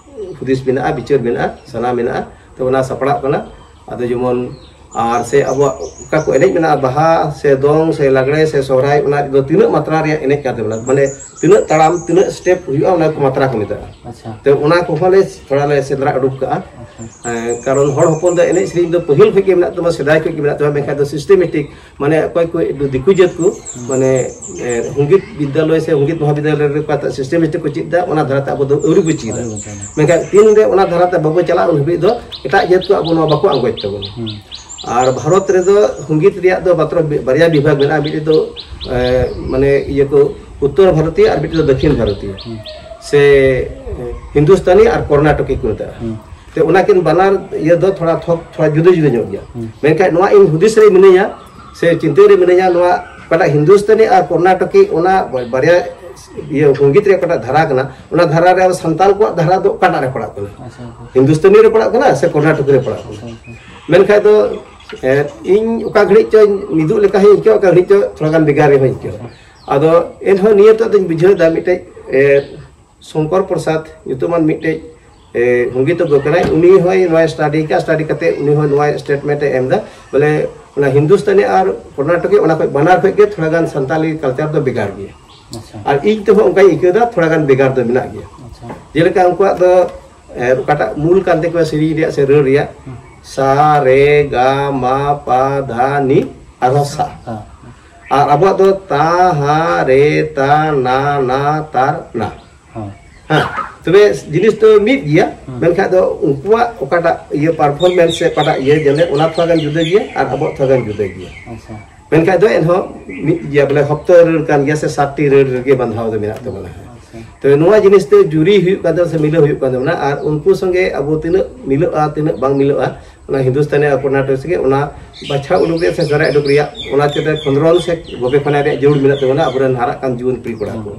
ᱦᱩᱫᱤᱥ ᱢᱮᱱᱟᱜᱼᱟ, ᱵᱤᱪᱟᱹᱨ ᱢᱮᱱᱟᱜᱼᱟ, ᱥᱟᱱᱟ ᱢᱮᱱᱟᱜᱼᱟ᱾ ᱛᱚ ᱚᱱᱟ ᱥᱟᱯᱲᱟᱜ ᱠᱟᱱᱟ᱾ ᱟᱫᱚ ᱡᱮᱢᱚᱱ ᱟᱨ ᱥᱮ ᱟᱵᱚᱣᱟᱜ ᱚᱠᱟ ᱠᱚ ᱮᱱᱮᱡ ᱢᱮᱱᱟᱜᱼᱟ, ᱵᱟᱦᱟ ᱥᱮ ᱫᱚᱝ ᱥᱮ ᱞᱟᱜᱽᱲᱮ ᱥᱮ ᱥᱚᱦᱨᱟᱭ, ᱚᱱᱟ ᱨᱮᱫᱚ ᱛᱤᱱᱟᱹᱜ ᱢᱟᱛᱨᱟ ᱨᱮᱭᱟᱜ ᱮᱱᱮᱡ ᱠᱟᱱ ᱛᱟᱵᱚᱱᱟ, ᱢᱟᱱᱮ ᱛᱤᱱᱟᱹᱜ ᱛᱟᱲᱟᱢ, ᱛᱤᱱᱟᱹᱜ step ᱦᱩᱭᱩᱜᱼᱟ, ᱚᱱᱟ ᱠᱚ ᱢᱟᱛᱨᱟ ᱠᱚ ᱢᱮᱛᱟᱜᱼᱟ᱾ ᱟᱪᱪᱷᱟ᱾ ᱛᱚ ᱚᱱᱟ ᱠᱚᱦᱚᱸ ᱞᱮ ᱛᱷᱚᱲᱟ ᱞᱮ ᱥᱮᱸᱫᱽᱨᱟ ᱩᱰᱩᱠ ᱠᱟᱜᱼᱟ᱾ ᱟᱪᱪᱷᱟ᱾ ᱦᱮᱸ, ᱠᱟᱨᱚᱱ ᱦᱚᱲ ᱦᱚᱯᱚᱱ ᱫᱚ ᱮᱱᱮᱡ ᱥᱮᱨᱮᱧ ᱫᱚ ᱯᱟᱹᱦᱤᱞ ᱠᱷᱚᱡ ᱜᱮ ᱢᱮᱱᱟᱜ ᱛᱟᱵᱚᱱᱟ, ᱥᱮᱫᱟᱭ ᱠᱷᱚᱡ ᱜᱮ ᱢᱮᱱᱟᱜ ᱛᱟᱵᱚᱱᱟ, ᱢᱮᱱᱠᱷᱟᱱ ᱫᱚ systematic, ᱢᱟᱱᱮ ᱚᱠᱚᱭ ᱠᱚ ᱫᱤᱠᱩ ᱡᱟᱹᱛ ᱠᱚ, ᱦᱩᱸ᱾ ᱢᱟᱱᱮ, ᱮ, ᱦᱩᱝᱜᱤᱛ ᱵᱤᱫᱽᱫᱟᱞᱚᱭ ᱥᱮ ᱦᱩᱝᱜᱤᱛ ᱢᱚᱦᱟᱵᱤᱫᱽᱫᱟᱞᱚᱭ ᱨᱮ ᱚᱠᱟᱴᱟᱜ systematic ᱠᱚ ᱪᱮᱫ ᱮᱫᱟ, ᱚᱱᱟ ᱫᱷᱟᱨᱟᱛᱮ ᱟᱵᱚ ᱫᱚ ᱟᱹᱣᱨᱤ ᱵᱚ ᱪᱮᱫᱟ᱾ ᱟᱹᱣᱨᱤ ᱵᱚ ᱪᱮᱫᱟ᱾ ᱢᱮᱱᱠᱷᱟᱱ ᱛᱤᱱ ᱨᱮ ᱚᱱᱟ ᱫᱷᱟᱨᱟᱛᱮ ᱵᱟᱵᱚ ᱪᱟᱞᱟᱜᱼᱟ, ᱩᱱ ᱦᱟᱹᱵᱤᱡ ᱫᱚ ᱮᱴᱟᱜ ᱡᱟᱹᱛ ᱠᱚ ᱟᱵᱚ ᱱᱚᱣᱟ ᱵᱟᱠᱚ ᱟᱸᱜᱚᱪ ᱛᱟᱵᱚᱱᱟ᱾ ᱦᱩᱸ᱾ ᱟᱨ ᱵᱷᱟᱨᱚᱛ ᱨᱮᱫᱚ ᱦᱩᱝᱜᱤᱛ ᱨᱮᱭᱟᱜ ᱫᱚ ᱢᱟᱛᱨᱚ ᱵᱟᱨᱭᱟ ᱵᱤᱵᱷᱟᱜᱽ ᱢᱮᱱᱟᱜᱼᱟ, ᱢᱤᱫᱴᱮᱡ ᱫᱚ, ᱮ, ᱢᱟᱱᱮ ᱤᱭᱟᱹ ᱠᱚ, ᱩᱛᱛᱚᱨ ᱵᱷᱟᱨᱚᱛᱤᱭᱚ ᱟᱨ ᱢᱤᱫᱴᱮᱡ ᱫᱚ ᱫᱚᱠᱠᱷᱤᱱ ᱵᱷᱟᱨᱚᱛᱤᱭᱚ᱾ ᱦᱩᱸ᱾ ᱥᱮ, ᱮ, ᱦᱤᱱᱫᱩᱥᱛᱟᱱᱤ ᱟᱨ ᱠᱚᱨᱱᱟᱴᱚᱠᱤ ᱠᱚ ᱢᱮᱛᱟᱜᱼᱟ᱾ ᱦᱩᱸ᱾ ᱛᱮ ᱚᱱᱟ ᱠᱤᱱ ᱵᱟᱱᱟᱨ ᱤᱭᱟᱹ ᱫᱚ ᱛᱷᱚᱲᱟ ᱛᱷᱚᱠ, ᱛᱷᱚᱲᱟ ᱡᱩᱫᱟᱹ ᱡᱩᱫᱟᱹ ᱧᱚᱜ ᱜᱮᱭᱟ᱾ ᱦᱩᱸ᱾ ᱢᱮᱱᱠᱷᱟᱱ ᱱᱚᱣᱟ ᱤᱧ ᱦᱩᱫᱤᱥ ᱨᱮ ᱢᱤᱱᱟᱹᱧᱟ, ᱥᱮ ᱪᱤᱱᱛᱟᱹ ᱨᱮ ᱢᱤᱱᱟᱹᱧᱟ, ᱱᱚᱣᱟ ᱚᱠᱟᱴᱟᱜ ᱦᱤᱱᱫᱩᱥᱛᱟᱱᱤ ᱟᱨ ᱠᱚᱨᱱᱟᱴᱚᱠᱤ, ᱚᱱᱟ ᱵᱟᱨᱭᱟ ᱤᱭᱟᱹ ᱥᱚᱝᱜᱤᱛ ᱨᱮᱭᱟᱜ ᱚᱠᱟᱴᱟᱜ ᱫᱷᱟᱨᱟ ᱠᱟᱱᱟ, ᱚᱱᱟ ᱫᱷᱟᱨᱟ ᱨᱮ ᱟᱵᱚ ᱥᱟᱱᱛᱟᱞ ᱠᱚᱣᱟᱜ ᱫᱷᱟᱨᱟ ᱫᱚ ᱚᱠᱟᱴᱟᱜ ᱨᱮ ᱯᱟᱲᱟᱜ ᱠᱟᱱᱟ? ᱟᱪᱪᱷᱟ, ᱟᱪᱪᱷᱟ᱾ ᱦᱤᱱᱫᱩᱥᱛᱟᱱᱤ ᱨᱮ ᱯᱟᱲᱟᱜ ᱠᱟᱱᱟ ᱥᱮ ᱠᱚᱨᱱᱟᱴᱚᱠᱤ ᱨᱮ ᱯᱟᱲᱟᱜ ᱠᱟᱱᱟ? ᱟᱪᱪᱷᱟ, ᱟᱪᱪᱷᱟ᱾ ᱢᱮᱱᱠᱷᱟᱱ ᱫᱚ, ᱮ, ᱤᱧ ᱚᱠᱟ ᱜᱷᱟᱹᱲᱤᱡ ᱪᱚᱧ ᱢᱤᱫᱩᱜ ᱞᱮᱠᱟ ᱦᱚᱸᱧ ᱟᱹᱭᱠᱟᱹᱣᱟ, ᱚᱠᱟ ᱜᱷᱟᱹᱲᱤᱡ ᱪᱚ ᱛᱷᱚᱲᱟ ᱜᱟᱱ ᱵᱷᱮᱜᱟᱨ ᱨᱮᱦᱚᱸᱧ ᱟᱹᱭᱠᱟᱹᱣᱟ᱾ ᱟᱪᱪᱷᱟ᱾ ᱟᱫᱚ ᱮᱱᱦᱚᱸ ᱱᱤᱭᱟᱹ ᱛᱮᱫ ᱫᱚᱧ ᱵᱩᱡᱷᱟᱹᱣ ᱮᱫᱟ, ᱢᱤᱫᱴᱮᱡ ᱮ, ᱥᱚᱝᱠᱚᱨ ᱯᱨᱚᱥᱟᱫᱽ ᱧᱩᱛᱩᱢᱟᱱ ᱢᱤᱫᱴᱮᱡ ᱮ, ᱦᱚᱸᱜᱤᱛᱚᱜᱜᱚ ᱠᱟᱱᱟᱭ, ᱩᱱᱤ ᱦᱚᱸᱭ ᱱᱚᱣᱟ ᱥᱴᱟᱰᱤ ᱠᱟᱜᱼᱟ᱾ ᱥᱴᱟᱰᱤ ᱠᱟᱛᱮ ᱩᱱᱤ ᱦᱚᱸ ᱱᱚᱣᱟ ᱥᱴᱮᱴᱢᱮᱱᱴ ᱮ ᱮᱢ ᱮᱫᱟ, ᱵᱚᱞᱮ ᱚᱱᱟ ᱦᱤᱱᱫᱩᱥᱛᱟᱱᱤ ᱟᱨ ᱠᱚᱨᱱᱟᱴᱚᱠᱤ, ᱚᱱᱟ ᱠᱷᱚᱡ, ᱵᱟᱱᱟᱨ ᱠᱷᱚᱡ ᱜᱮ ᱛᱷᱚᱲᱟ ᱜᱟᱱ ᱥᱟᱱᱛᱟᱞᱤ ᱠᱟᱞᱪᱟᱨ ᱫᱚ ᱵᱷᱮᱜᱟᱨ ᱜᱮᱭᱟ᱾ ᱟᱪᱪᱷᱟ᱾ ᱟᱨ ᱤᱧ ᱛᱮᱦᱚᱸ ᱚᱱᱠᱟᱧ ᱟᱹᱭᱠᱟᱹᱣ ᱮᱫᱟ, ᱛᱷᱚᱲᱟ ᱜᱟᱱ ᱵᱷᱮᱜᱟᱨ ᱫᱚ ᱢᱮᱱᱟᱜ ᱜᱮᱭᱟ᱾ ᱟᱪᱪᱷᱟ᱾ ᱡᱮᱞᱮᱠᱟ ᱩᱱᱠᱩᱣᱟᱜ ᱫᱚ ᱮ, ᱚᱠᱟᱴᱟᱜ ᱢᱩᱞ ᱠᱟᱱ ᱛᱟᱠᱚᱣᱟ ᱥᱮᱨᱮᱧ ᱨᱮᱭᱟᱜ ᱥᱮ ᱨᱟᱹᱲ ᱨᱮᱭᱟᱜ, ᱦᱩᱸ᱾ ᱥᱟ ᱨᱮ ᱜᱟ ᱢᱟ ᱯᱟ ᱫᱷᱟ ᱱᱤ ᱟᱨᱦᱚᱸ ᱥᱟ᱾ ᱦᱮᱸ᱾ ᱟᱨ ᱟᱵᱚᱣᱟᱜ ᱫᱚ ᱛᱟ ᱦᱟ ᱨᱮ ᱛᱟ ᱱᱟ ᱱᱟ ᱛᱟᱨ ᱱᱟ᱾ ᱦᱮᱸ᱾ ᱦᱮᱸ, ᱛᱚᱵᱮ ᱡᱤᱱᱤᱥ ᱫᱚ ᱢᱤᱫ ᱜᱮᱭᱟ, ᱦᱩᱸ᱾ ᱢᱮᱱᱠᱷᱟᱱ ᱫᱚ ᱩᱱᱠᱩᱣᱟᱜ ᱚᱠᱟᱴᱟᱜ ᱤᱭᱟᱹ ᱯᱟᱨᱯᱷᱚᱨᱢᱮᱱᱥ ᱥᱮ ᱚᱠᱟᱴᱟᱜ ᱤᱭᱟᱹ ᱡᱮᱱᱮ ᱚᱱᱟ ᱛᱷᱚᱲᱟ ᱜᱟᱱ ᱡᱩᱫᱟᱹ ᱜᱮᱭᱟ ᱟᱨ ᱟᱵᱚᱣᱟᱜ ᱛᱷᱚᱲᱟ ᱜᱟᱱ ᱡᱩᱫᱟᱹ ᱜᱮᱭᱟ᱾ ᱟᱪᱪᱷᱟ᱾ ᱢᱮᱱᱠᱷᱟᱱ ᱫᱚ ᱮᱱᱦᱚᱸ ᱢᱤᱫ ᱜᱮᱭᱟ, ᱵᱚᱞᱮ ᱦᱚᱯᱛᱚ ᱨᱟᱹᱲ ᱠᱟᱱ ᱜᱮᱭᱟ ᱥᱮ ᱥᱟᱛᱴᱤ ᱨᱟᱹᱲ ᱨᱮᱜᱮ ᱵᱟᱸᱫᱷᱟᱣ ᱫᱚ ᱢᱮᱱᱟᱜ ᱛᱟᱵᱚᱱᱟ᱾ ᱟᱪᱪᱷᱟ᱾ ᱛᱚᱵᱮ ᱱᱚᱣᱟ ᱡᱤᱱᱤᱥ ᱛᱮ ᱡᱩᱨᱤ ᱦᱩᱭᱩᱜ ᱠᱟᱱ ᱛᱟᱵᱚᱱᱟ ᱥᱮ ᱢᱤᱞᱟᱹᱣ ᱦᱩᱭᱩᱜ ᱠᱟᱱ ᱛᱟᱵᱚᱱᱟ, ᱟᱨ ᱩᱱᱠᱩ ᱥᱚᱸᱜᱮ ᱟᱵᱚ ᱛᱤᱱᱟᱹᱜ ᱢᱤᱞᱟᱹᱜᱼᱟ, ᱛᱤᱱᱟᱹᱜ ᱵᱟᱝ ᱢᱤᱞᱟᱹᱜᱼᱟ, ᱚᱱᱟ ᱦᱤᱱᱫᱩᱥᱛᱟᱱᱤ ᱟᱨ ᱠᱚᱨᱱᱟᱴᱚᱠ ᱥᱚᱸᱜᱮ ᱚᱱᱟ ᱵᱟᱪᱷᱟᱣ ᱩᱰᱩᱠ ᱨᱮᱭᱟᱜ ᱥᱮ ᱥᱟᱨᱟ ᱩᱰᱩᱠ ᱨᱮᱭᱟᱜ ᱚᱱᱟ ᱪᱮᱛᱟᱱ ᱠᱷᱚᱸᱫᱽᱨᱚᱱ ᱥᱮ ᱜᱚᱵᱮᱥᱚᱱᱟ ᱨᱮᱭᱟᱜ ᱡᱟᱹᱨᱩᱲ ᱢᱮᱱᱟᱜ ᱛᱟᱵᱚᱱᱟ ᱟᱵᱚᱨᱮᱱ ᱦᱟᱨᱟᱜ ᱠᱟᱱ ᱡᱩᱣᱟᱹᱱ ᱠᱩᱲᱤ ᱠᱚᱲᱟ ᱠᱚ᱾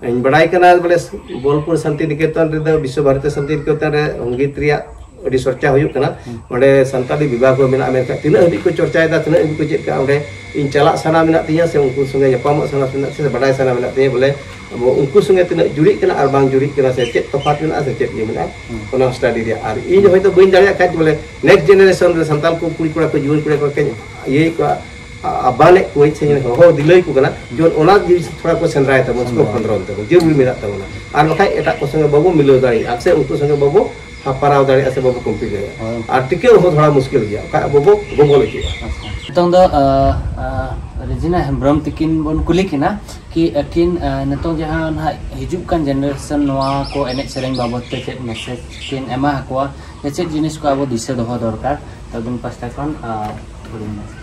ᱤᱧ ᱵᱟᱲᱟᱭ ᱠᱟᱱᱟ ᱵᱚᱞᱮ ᱵᱳᱞᱯᱩᱨ ᱥᱟᱱᱛᱤ ᱱᱤᱠᱮᱛᱚᱱ ᱨᱮᱫᱚ, ᱵᱤᱥᱥᱚ ᱵᱷᱟᱨᱚᱛᱤ ᱥᱟᱱᱛᱤ ᱱᱤᱠᱮᱛᱚᱱ ᱨᱮ ᱥᱚᱝᱜᱤᱛ ᱨᱮᱭᱟᱜ ᱟᱹᱰᱤ ᱪᱚᱨᱪᱟ ᱦᱩᱭᱩᱜ ᱠᱟᱱᱟ᱾ ᱦᱩᱸ᱾ ᱚᱸᱰᱮ ᱥᱟᱱᱛᱟᱲᱤ ᱵᱤᱵᱷᱟᱜᱽ ᱦᱚᱸ ᱢᱮᱱᱟᱜᱼᱟ, ᱢᱮᱱᱠᱷᱟᱱ ᱛᱤᱱᱟᱹᱜ ᱦᱟᱹᱵᱤᱡ ᱠᱚ ᱪᱚᱨᱪᱟᱭᱮᱫᱟ, ᱛᱤᱱᱟᱹᱜ ᱦᱟᱹᱵᱤᱡ ᱠᱚ ᱪᱮᱫ ᱠᱟᱜᱼᱟ, ᱚᱸᱰᱮ ᱤᱧ ᱪᱟᱞᱟᱜ ᱥᱟᱱᱟ ᱢᱮᱱᱟᱜ ᱛᱤᱧᱟᱹ ᱥᱮ ᱩᱱᱠᱩ ᱥᱚᱸᱜᱮ ᱧᱟᱯᱟᱢᱚᱜ ᱥᱟᱱᱟ ᱢᱮᱱᱟᱜ ᱥᱮ ᱵᱟᱰᱟᱭ ᱥᱟᱱᱟ ᱢᱮᱱᱟᱜ ᱛᱤᱧᱟᱹ ᱵᱚᱞᱮ ᱟᱵᱚ ᱩᱱᱠᱩ ᱥᱚᱸᱜᱮ ᱛᱤᱱᱟᱹᱜ ᱡᱩᱨᱤᱜ ᱠᱟᱱᱟ ᱟᱨ ᱵᱟᱝ ᱡᱩᱨᱤᱜ ᱠᱟᱱᱟ ᱥᱮ ᱪᱮᱫ ᱛᱚᱯᱷᱟᱛ ᱢᱮᱱᱟᱜᱼᱟ ᱥᱮ ᱪᱮᱫ ᱤᱭᱟᱹ ᱢᱮᱱᱟᱜᱼᱟ, ᱦᱩᱸ᱾ ᱚᱱᱟ ᱥᱴᱟᱰᱤ ᱨᱮᱭᱟᱜ᱾ ᱟᱨ ᱤᱧ ᱦᱚᱭᱛᱳ ᱵᱟᱹᱧ ᱫᱟᱲᱮᱭᱟᱜ ᱠᱷᱟᱡ ᱵᱚᱞᱮ ᱱᱮᱠᱥᱴ ᱡᱮᱱᱟᱨᱮᱥᱚᱱ ᱨᱮ ᱥᱟᱱᱛᱟᱲ ᱠᱚ ᱠᱩᱲᱤ ᱠᱚᱲᱟ ᱠᱚ ᱡᱩᱣᱟᱹᱱ ᱠᱚᱲᱟ ᱠᱚᱧ ᱤᱭᱟᱹᱭᱮᱫ ᱠᱚᱣᱟ, ᱟ-, ᱟᱵᱟᱱᱮᱫ ᱠᱚᱣᱟᱧ ᱥᱮ ᱦᱚᱦᱚ ᱫᱤᱞᱟᱹᱭ ᱠᱚ ᱠᱟᱱᱟ, ᱡᱮᱢᱚᱱ ᱚᱱᱟ ᱡᱤᱱᱤᱥ ᱛᱷᱚᱲᱟ ᱠᱚ ᱥᱮᱸᱫᱽᱨᱟᱭ ᱛᱟᱵᱚᱱ ᱥᱮᱠᱚ ᱥᱮᱸᱫᱽᱨᱟᱭ᱾ ᱠᱷᱚᱸᱫᱽᱨᱚᱱ ᱛᱟᱵᱚᱱ, ᱡᱟᱹᱨᱩᱲ ᱢᱮᱱᱟᱜ ᱛᱟᱵᱚᱱᱟ᱾ ᱟᱨ ᱵᱟᱠᱷᱟᱡ ᱮᱴᱟᱜ ᱠᱚ ᱥᱚᱸᱜᱮ ᱵᱟᱵᱚ ᱢᱤᱞᱟᱹᱣ ᱫᱟᱲᱮᱭᱟᱜᱼᱟ ᱥᱮ ᱩᱱᱠᱩ ᱥᱚᱸᱜᱮ ᱵᱟᱵᱚ ᱦᱟᱯᱟᱨᱟᱣ ᱫᱟᱲᱮᱭᱟᱜᱼᱟ ᱥᱮ ᱵᱟᱵᱚ ᱠᱚᱢᱯᱤᱴ ᱫᱟᱲᱮᱭᱟᱜᱼᱟ᱾ ᱦᱳᱭ᱾ ᱟᱨ ᱴᱤᱠᱟᱹᱣ ᱦᱚᱸ ᱛᱷᱚᱲᱟ ᱢᱩᱥᱠᱤᱞ ᱜᱮᱭᱟ, ᱵᱟᱠᱷᱟᱡ ᱟᱵᱚ ᱵᱚ ᱜᱚᱵᱚᱞ ᱦᱚᱪᱚᱜᱼᱟ᱾ ᱟᱪᱪᱷᱟ᱾ ᱱᱤᱛᱚᱝ ᱫᱚ ᱟᱸ, ᱟᱸ, ᱨᱮᱡᱤᱱᱟ ᱦᱮᱢᱵᱨᱚᱢ ᱛᱤᱠᱤᱱ ᱵᱚᱱ ᱠᱩᱞᱤ ᱠᱤᱱᱟ ᱠᱤ ᱟᱹᱠᱤᱱ, ᱟᱸ, ᱱᱤᱛᱚᱝ ᱡᱟᱦᱟᱸ ᱱᱟᱦᱟᱜ ᱦᱤᱡᱩᱜ ᱠᱟᱱ ᱡᱮᱱᱟᱨᱮᱥᱚᱱ ᱱᱚᱣᱟ ᱠᱚ ᱮᱱᱮᱡ ᱥᱮᱨᱮᱧ ᱵᱟᱵᱚᱫ ᱛᱮ ᱪᱮᱫ ᱢᱮᱥᱮᱡᱽ ᱠᱤᱱ ᱮᱢᱟ ᱟᱠᱚᱣᱟ ᱥᱮ ᱪᱮᱫ ᱡᱤᱱᱤᱥ ᱠᱚ ᱟᱵᱚ ᱫᱤᱥᱟᱹ ᱫᱚᱦᱚ ᱫᱚᱨᱠᱟᱨ? ᱛᱚ ᱟᱹᱵᱤᱱ ᱯᱟᱥᱴᱟ ᱠᱷᱚᱱ, ᱟᱸ, ᱦᱩᱰᱤᱧ ᱢᱟᱪᱷᱟ᱾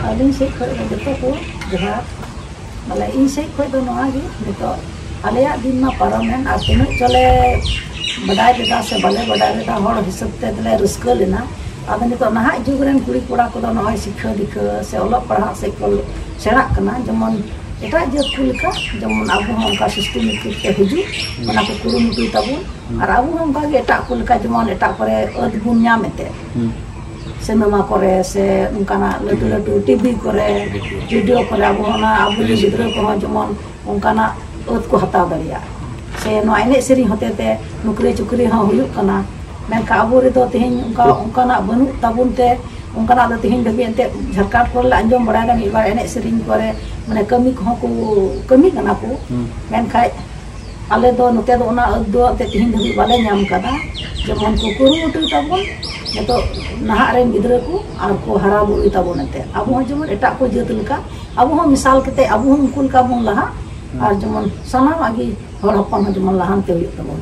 ᱟᱹᱞᱤᱧ ᱥᱮᱫ ᱠᱷᱚᱱ ᱫᱚ ᱡᱚᱛᱚ ᱠᱚ ᱡᱚᱦᱟᱨ᱾ ᱵᱚᱞᱮ ᱤᱧ ᱥᱮᱫ ᱠᱷᱚᱱ ᱫᱚ ᱱᱚᱣᱟ ᱜᱮ, ᱱᱤᱛᱚᱜ ᱟᱞᱮᱭᱟᱜ ᱫᱤᱱ ᱢᱟ ᱯᱟᱨᱚᱢᱮᱱ, ᱟᱨ ᱛᱤᱱᱟᱹᱜ ᱪᱚᱞᱮ ᱵᱟᱰᱟᱭ ᱞᱮᱫᱟ ᱥᱮ ᱵᱟᱞᱮ ᱵᱟᱰᱟᱭ ᱞᱮᱫᱟ, ᱦᱚᱲ ᱦᱤᱥᱟᱹᱵ ᱛᱮ ᱫᱚᱞᱮ ᱨᱟᱹᱥᱠᱟᱹ ᱞᱮᱱᱟ᱾ ᱟᱫᱚ ᱱᱤᱛᱚᱜ ᱱᱟᱦᱟᱜ ᱡᱩᱜᱽ ᱨᱮᱱ ᱠᱩᱲᱤ ᱠᱚᱲᱟ ᱠᱚᱫᱚ ᱱᱚᱜᱼᱚᱭ ᱥᱤᱠᱷᱟᱹ ᱫᱤᱠᱷᱟᱹ ᱥᱮ ᱚᱞᱚᱜ ᱯᱟᱲᱦᱟᱜ ᱥᱮᱫ ᱠᱚ ᱥᱮᱬᱟᱜ ᱠᱟᱱᱟ, ᱡᱮᱢᱚᱱ ᱮᱴᱟᱜ ᱡᱟᱹᱛ ᱠᱚ ᱞᱮᱠᱟ, ᱡᱮᱢᱚᱱ ᱟᱵᱚ ᱦᱚᱸ ᱚᱱᱠᱟ ᱥᱤᱥᱴᱮᱢᱮᱴᱤᱠ ᱛᱮ ᱦᱤᱡᱩᱜ, ᱚᱱᱟ ᱠᱚ ᱠᱩᱨᱩᱢᱩᱴᱩᱭ ᱛᱟᱵᱚᱱ᱾ ᱟᱨ ᱟᱵᱚ ᱦᱚᱸ ᱚᱱᱠᱟ ᱜᱮ ᱮᱴᱟᱜ ᱠᱚ ᱞᱮᱠᱟ ᱡᱮᱢᱚᱱ ᱮᱴᱟᱜ ᱠᱚᱨᱮ ᱟᱹᱫ ᱵᱚᱱ ᱧᱟᱢ ᱮᱱᱛᱮ, ᱦᱩᱸ᱾ ᱥᱤᱱᱮᱢᱟ ᱠᱚᱨᱮ ᱥᱮ ᱚᱱᱠᱟᱱᱟᱜ ᱞᱟᱹᱴᱩ ᱞᱟᱹᱴᱩ ᱴᱤᱵᱷᱤ ᱠᱚᱨᱮ, ᱨᱮᱰᱤᱭᱳ ᱠᱚᱨᱮ, ᱟᱵᱚ ᱚᱱᱟ ᱟᱵᱚᱨᱮᱱ ᱜᱤᱫᱽᱨᱟᱹ ᱠᱚᱦᱚᱸ ᱡᱮᱢᱚᱱ ᱚᱱᱠᱟᱱᱟᱜ ᱟᱹᱫ ᱠᱚ ᱦᱟᱛᱟᱣ ᱫᱟᱲᱮᱭᱟᱜ, ᱥᱮ ᱱᱚᱣᱟ ᱮᱱᱮᱡ ᱥᱮᱨᱮᱧ ᱦᱚᱛᱮ ᱛᱮ ᱱᱚᱠᱨᱤ ᱪᱩᱠᱨᱤ ᱦᱚᱸ ᱦᱩᱭᱩᱜ ᱠᱟᱱᱟ᱾ ᱢᱮᱱᱠᱷᱟᱱ ᱟᱵᱚ ᱨᱮᱫᱚ ᱛᱮᱦᱮᱧ ᱚᱱᱠᱟ, ᱚᱱᱠᱟᱱᱟᱜ ᱵᱟᱹᱱᱩᱜ ᱛᱟᱵᱚᱱ ᱛᱮ, ᱚᱱᱠᱟᱱᱟᱜ ᱫᱚ ᱛᱮᱦᱮᱧ ᱫᱷᱟᱹᱵᱤᱡ ᱮᱱᱛᱮᱫ ᱡᱷᱟᱲᱠᱷᱚᱸᱰ ᱠᱚᱨᱮ ᱞᱮ ᱟᱸᱡᱚᱢ ᱵᱟᱲᱟᱭᱮᱫᱟ, ᱢᱤᱫ ᱵᱟᱨ ᱮᱱᱮᱡ ᱥᱮᱨᱮᱧ ᱠᱚᱨᱮ ᱢᱟᱱᱮ ᱠᱟᱹᱢᱤ ᱠᱚᱦᱚᱸ ᱠᱚ ᱠᱟᱹᱢᱤ ᱠᱟᱱᱟ ᱠᱚ᱾ ᱦᱩᱸ᱾ ᱢᱮᱱᱠᱷᱟᱱ ᱟᱞᱮ ᱫᱚ ᱱᱚᱛᱮ ᱫᱚ ᱚᱱᱟ ᱟᱹᱫ ᱫᱚ ᱮᱱᱛᱮᱫ ᱛᱮᱦᱮᱧ ᱫᱷᱟᱹᱵᱤᱡ ᱵᱟᱞᱮ ᱧᱟᱢ ᱠᱟᱫᱟ᱾ ᱡᱮᱢᱚᱱ ᱠᱚ ᱠᱩᱨᱩᱢᱩᱴᱩᱭ ᱛᱟᱵᱚᱱ ᱱᱤᱛᱚᱜ ᱱᱟᱦᱟᱜ ᱨᱮᱱ ᱜᱤᱫᱽᱨᱟᱹ ᱠᱚ ᱟᱨ ᱠᱚ ᱦᱟᱨᱟ ᱵᱩᱨᱩᱭ ᱛᱟᱵᱚᱱ ᱮᱱᱛᱮᱫ, ᱟᱵᱚ ᱦᱚᱸ ᱡᱮᱢᱚᱱ ᱮᱴᱟᱜ ᱠᱚ ᱡᱟᱹᱛ ᱞᱮᱠᱟ ᱟᱵᱚ ᱦᱚᱸ ᱢᱮᱥᱟᱞ ᱠᱟᱛᱮ ᱟᱵᱚ ᱦᱚᱸ ᱩᱱᱠᱩ ᱞᱮᱠᱟ ᱵᱚᱱ ᱞᱟᱦᱟᱜ᱾ ᱟᱨ ᱡᱮᱢᱚᱱ ᱥᱟᱱᱟᱢᱟᱜ ᱜᱮ ᱦᱚᱲ ᱦᱚᱯᱚᱱ ᱦᱚᱸ ᱡᱮᱢᱚᱱ ᱞᱟᱦᱟᱱᱛᱤ ᱦᱩᱭᱩᱜ ᱛᱟᱵᱚᱱ,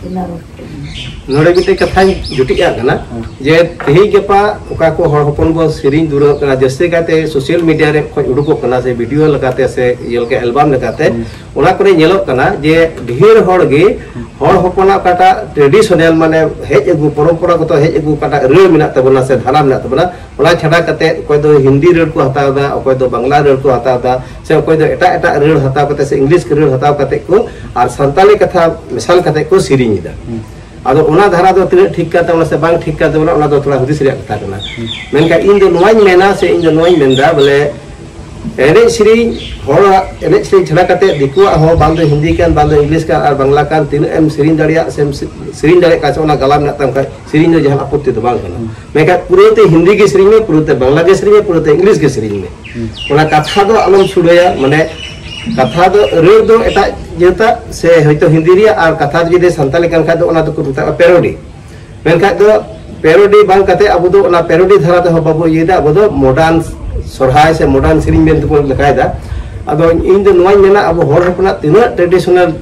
ᱤᱱᱟᱹ ᱨᱚᱲ ᱠᱟᱛᱮ ᱜᱮ᱾ ᱱᱚᱰᱮ ᱢᱤᱫᱴᱮᱡ ᱠᱟᱛᱷᱟᱧ ᱡᱩᱴᱤᱡ ᱟᱜ ᱠᱟᱱᱟ, ᱦᱮᱸ᱾ ᱡᱮ ᱛᱮᱦᱮᱧ ᱜᱟᱯᱟ ᱚᱠᱟ ᱠᱚ ᱦᱚᱲ ᱦᱚᱯᱚᱱ ᱵᱚ ᱥᱮᱨᱮᱧ ᱫᱩᱨᱟᱹᱝ ᱠᱟᱱᱟ, ᱡᱟᱹᱥᱛᱤ ᱠᱟᱭᱛᱮ ᱥᱳᱥᱟᱞ ᱢᱤᱰᱤᱭᱟ ᱨᱮ ᱠᱷᱚᱡ ᱩᱰᱩᱠᱚᱜ ᱠᱟᱱᱟ ᱥᱮ ᱵᱷᱤᱰᱤᱭᱳ ᱞᱮᱠᱟᱛᱮ ᱥᱮ ᱤᱭᱟᱹ ᱞᱮᱠᱟ ᱮᱞᱵᱟᱢ ᱞᱮᱠᱟᱛᱮ, ᱦᱩᱸ᱾ ᱚᱱᱟ ᱠᱚᱨᱮ ᱧᱮᱞᱚᱜ ᱠᱟᱱᱟ ᱡᱮ ᱰᱷᱮᱨ ᱦᱚᱲ ᱜᱮ ᱦᱩᱸ᱾ ᱦᱚᱲ ᱦᱚᱯᱚᱱᱟᱜ ᱚᱠᱟᱴᱟᱜ ᱴᱨᱮᱰᱤᱥᱚᱱᱟᱞ, ᱢᱟᱱᱮ ᱦᱮᱡ ᱟᱹᱜᱩ, ᱯᱚᱨᱚᱢᱯᱚᱨᱟᱜᱚᱛᱚ ᱦᱮᱡ ᱟᱹᱜᱩ ᱚᱠᱟᱴᱟᱜ ᱨᱟᱹᱲ ᱢᱮᱱᱟᱜ ᱛᱟᱵᱚᱱᱟ ᱥᱮ ᱫᱷᱟᱨᱟ ᱢᱮᱱᱟᱜ ᱛᱟᱵᱚᱱᱟ, ᱚᱱᱟ ᱪᱷᱟᱰᱟ ᱠᱟᱛᱮ ᱚᱠᱚᱭ ᱫᱚ ᱦᱤᱱᱫᱤ ᱨᱟᱹᱲ ᱠᱚ ᱦᱟᱛᱟᱣ ᱮᱫᱟ, ᱚᱠᱚᱭ ᱫᱚ ᱵᱟᱝᱞᱟ ᱨᱟᱹᱲ ᱠᱚ ᱦᱟᱛᱟᱣ ᱮᱫᱟ, ᱥᱮ ᱚᱠᱚᱭ ᱫᱚ ᱮᱴᱟᱜ ᱮᱴᱟᱜ ᱨᱟᱹᱲ ᱦᱟᱛᱟᱣ ᱠᱟᱛᱮ ᱥᱮ ᱤᱝᱞᱤᱥ ᱨᱟᱹᱲ ᱦᱟᱛᱟᱣ ᱠᱟᱛᱮ ᱠᱚ ᱟᱨ ᱥᱟᱱᱛᱟᱞᱤ ᱠᱟᱛᱷᱟ ᱢᱮᱥᱟᱞ ᱠᱟᱛᱮ ᱠᱚ ᱥᱮᱨᱮᱧ ᱮᱫᱟ᱾ ᱦᱩᱸ᱾ ᱟᱫᱚ ᱚᱱᱟ ᱫᱷᱟᱨᱟ ᱫᱚ ᱛᱤᱱᱟᱹᱜ ᱴᱷᱤᱠ ᱠᱟᱱ ᱛᱟᱵᱚᱱᱟ ᱥᱮ ᱵᱟᱝ ᱴᱷᱤᱠ ᱠᱟᱱ ᱛᱟᱵᱚᱱᱟ, ᱚᱱᱟ ᱫᱚ ᱛᱷᱚᱲᱟ ᱦᱩᱫᱤᱥ ᱨᱮᱭᱟᱜ ᱠᱟᱛᱷᱟ ᱠᱟᱱᱟ᱾ ᱦᱩᱸ᱾ ᱢᱮᱱᱠᱷᱟᱱ ᱤᱧ ᱫᱚ ᱱᱚᱣᱟᱧ ᱢᱮᱱᱟ ᱥᱮ ᱤᱧ ᱫᱚ ᱱᱚᱣᱟᱧ ᱢᱮᱱᱫᱟ ᱵᱚᱞᱮ ᱮᱱᱮᱡ ᱥᱮᱨᱮᱧ, ᱦᱚᱲᱟᱜ ᱮᱱᱮᱡ ᱥᱮᱨᱮᱧ ᱪᱷᱟᱲᱟ ᱠᱟᱛᱮ ᱫᱤᱠᱩᱣᱟᱜ ᱦᱚᱸ, ᱵᱟᱝ ᱫᱚ ᱦᱤᱱᱫᱤ ᱠᱟᱱ, ᱵᱟᱝ ᱫᱚ ᱤᱝᱞᱤᱥ ᱠᱟᱱ, ᱟᱨ ᱵᱟᱝᱞᱟ ᱠᱟᱱ, ᱛᱤᱱᱟᱹᱜ ᱮᱢ ᱥᱮᱨᱮᱧ ᱫᱟᱲᱮᱭᱟᱜ ᱥᱮᱢ ᱥᱮ-, ᱥᱮᱨᱮᱧ ᱫᱟᱲᱮᱭᱟᱜ ᱠᱟᱱ ᱥᱮ ᱚᱱᱟ ᱜᱟᱞᱟ ᱢᱮᱱᱟᱜ ᱛᱟᱢ ᱠᱷᱟᱡ ᱥᱮᱨᱮᱧ ᱫᱚ ᱡᱟᱦᱟᱱ ᱟᱯᱚᱛᱛᱤ ᱫᱚ ᱵᱟᱝ ᱠᱟᱱᱟ᱾ ᱦᱩᱸ᱾ ᱢᱮᱱᱠᱷᱟᱱ ᱯᱩᱨᱟᱹᱛᱮ ᱦᱤᱱᱫᱤ ᱜᱮ ᱥᱮᱨᱮᱧ ᱢᱮ, ᱯᱩᱨᱟᱹᱛᱮ ᱵᱟᱝᱞᱟ ᱜᱮ ᱥᱮᱨᱮᱧ ᱢᱮ, ᱯᱩᱨᱟᱹᱛᱮ ᱤᱝᱞᱤᱥ ᱜᱮ ᱥᱮᱨᱮᱧ ᱢᱮ᱾ ᱦᱩᱸ᱾ ᱚᱱᱟ ᱠᱟᱛᱷᱟ ᱫᱚ ᱟᱞᱚᱢ ᱥᱩᱲᱟᱹᱭᱟ, ᱢᱟᱱᱮ ᱠᱟᱛᱷᱟ ᱫᱚ, ᱨᱟᱹᱲ ᱫᱚ ᱮᱴᱟᱜ ᱡᱟᱹᱛᱟᱜ ᱥᱮ ᱦᱚᱭᱛᱳ ᱦᱤᱱᱫᱤ ᱨᱮᱭᱟᱜ, ᱟᱨ ᱠᱟᱛᱷᱟ ᱡᱩᱫᱤ ᱥᱟᱱᱛᱟᱲᱤ ᱠᱟᱱ ᱠᱷᱟᱡ ᱫᱚ ᱚᱱᱟ ᱫᱚᱠᱚ ᱢᱮᱛᱟᱜᱼᱟ ᱯᱮᱨᱳᱰᱤ᱾ ᱢᱮᱱᱠᱷᱟᱡ ᱫᱚ ᱯᱮᱨᱳᱰᱤ ᱵᱟᱝ ᱠᱟᱛᱮ ᱟᱵᱚ ᱫᱚ ᱚᱱᱟ ᱯᱮᱨᱳᱰᱤ ᱫᱷᱟᱨᱟ ᱛᱮᱦᱚᱸ ᱵᱟᱵᱚ ᱤᱭᱟᱹᱭᱮᱫᱟ, ᱟᱵᱚ ᱫᱚ ᱢᱚᱰᱟᱨᱱ ᱥᱚᱨᱦᱟᱭ ᱥᱮ ᱢᱚᱰᱟᱨᱱ ᱥᱮᱨᱮᱧ ᱢᱮᱱ ᱛᱮᱵᱚᱱ ᱞᱮᱠᱟᱭᱮᱫᱟ᱾ ᱟᱫᱚ ᱤᱧ ᱫᱚ ᱱᱚᱣᱟᱧ ᱢᱮᱱᱟ, ᱟᱵᱚ ᱦᱚᱲ ᱦᱚᱯᱚᱱᱟᱜ ᱛᱤᱱᱟᱹᱜ ᱴᱨᱮᱰᱤᱥᱚᱱᱟᱞ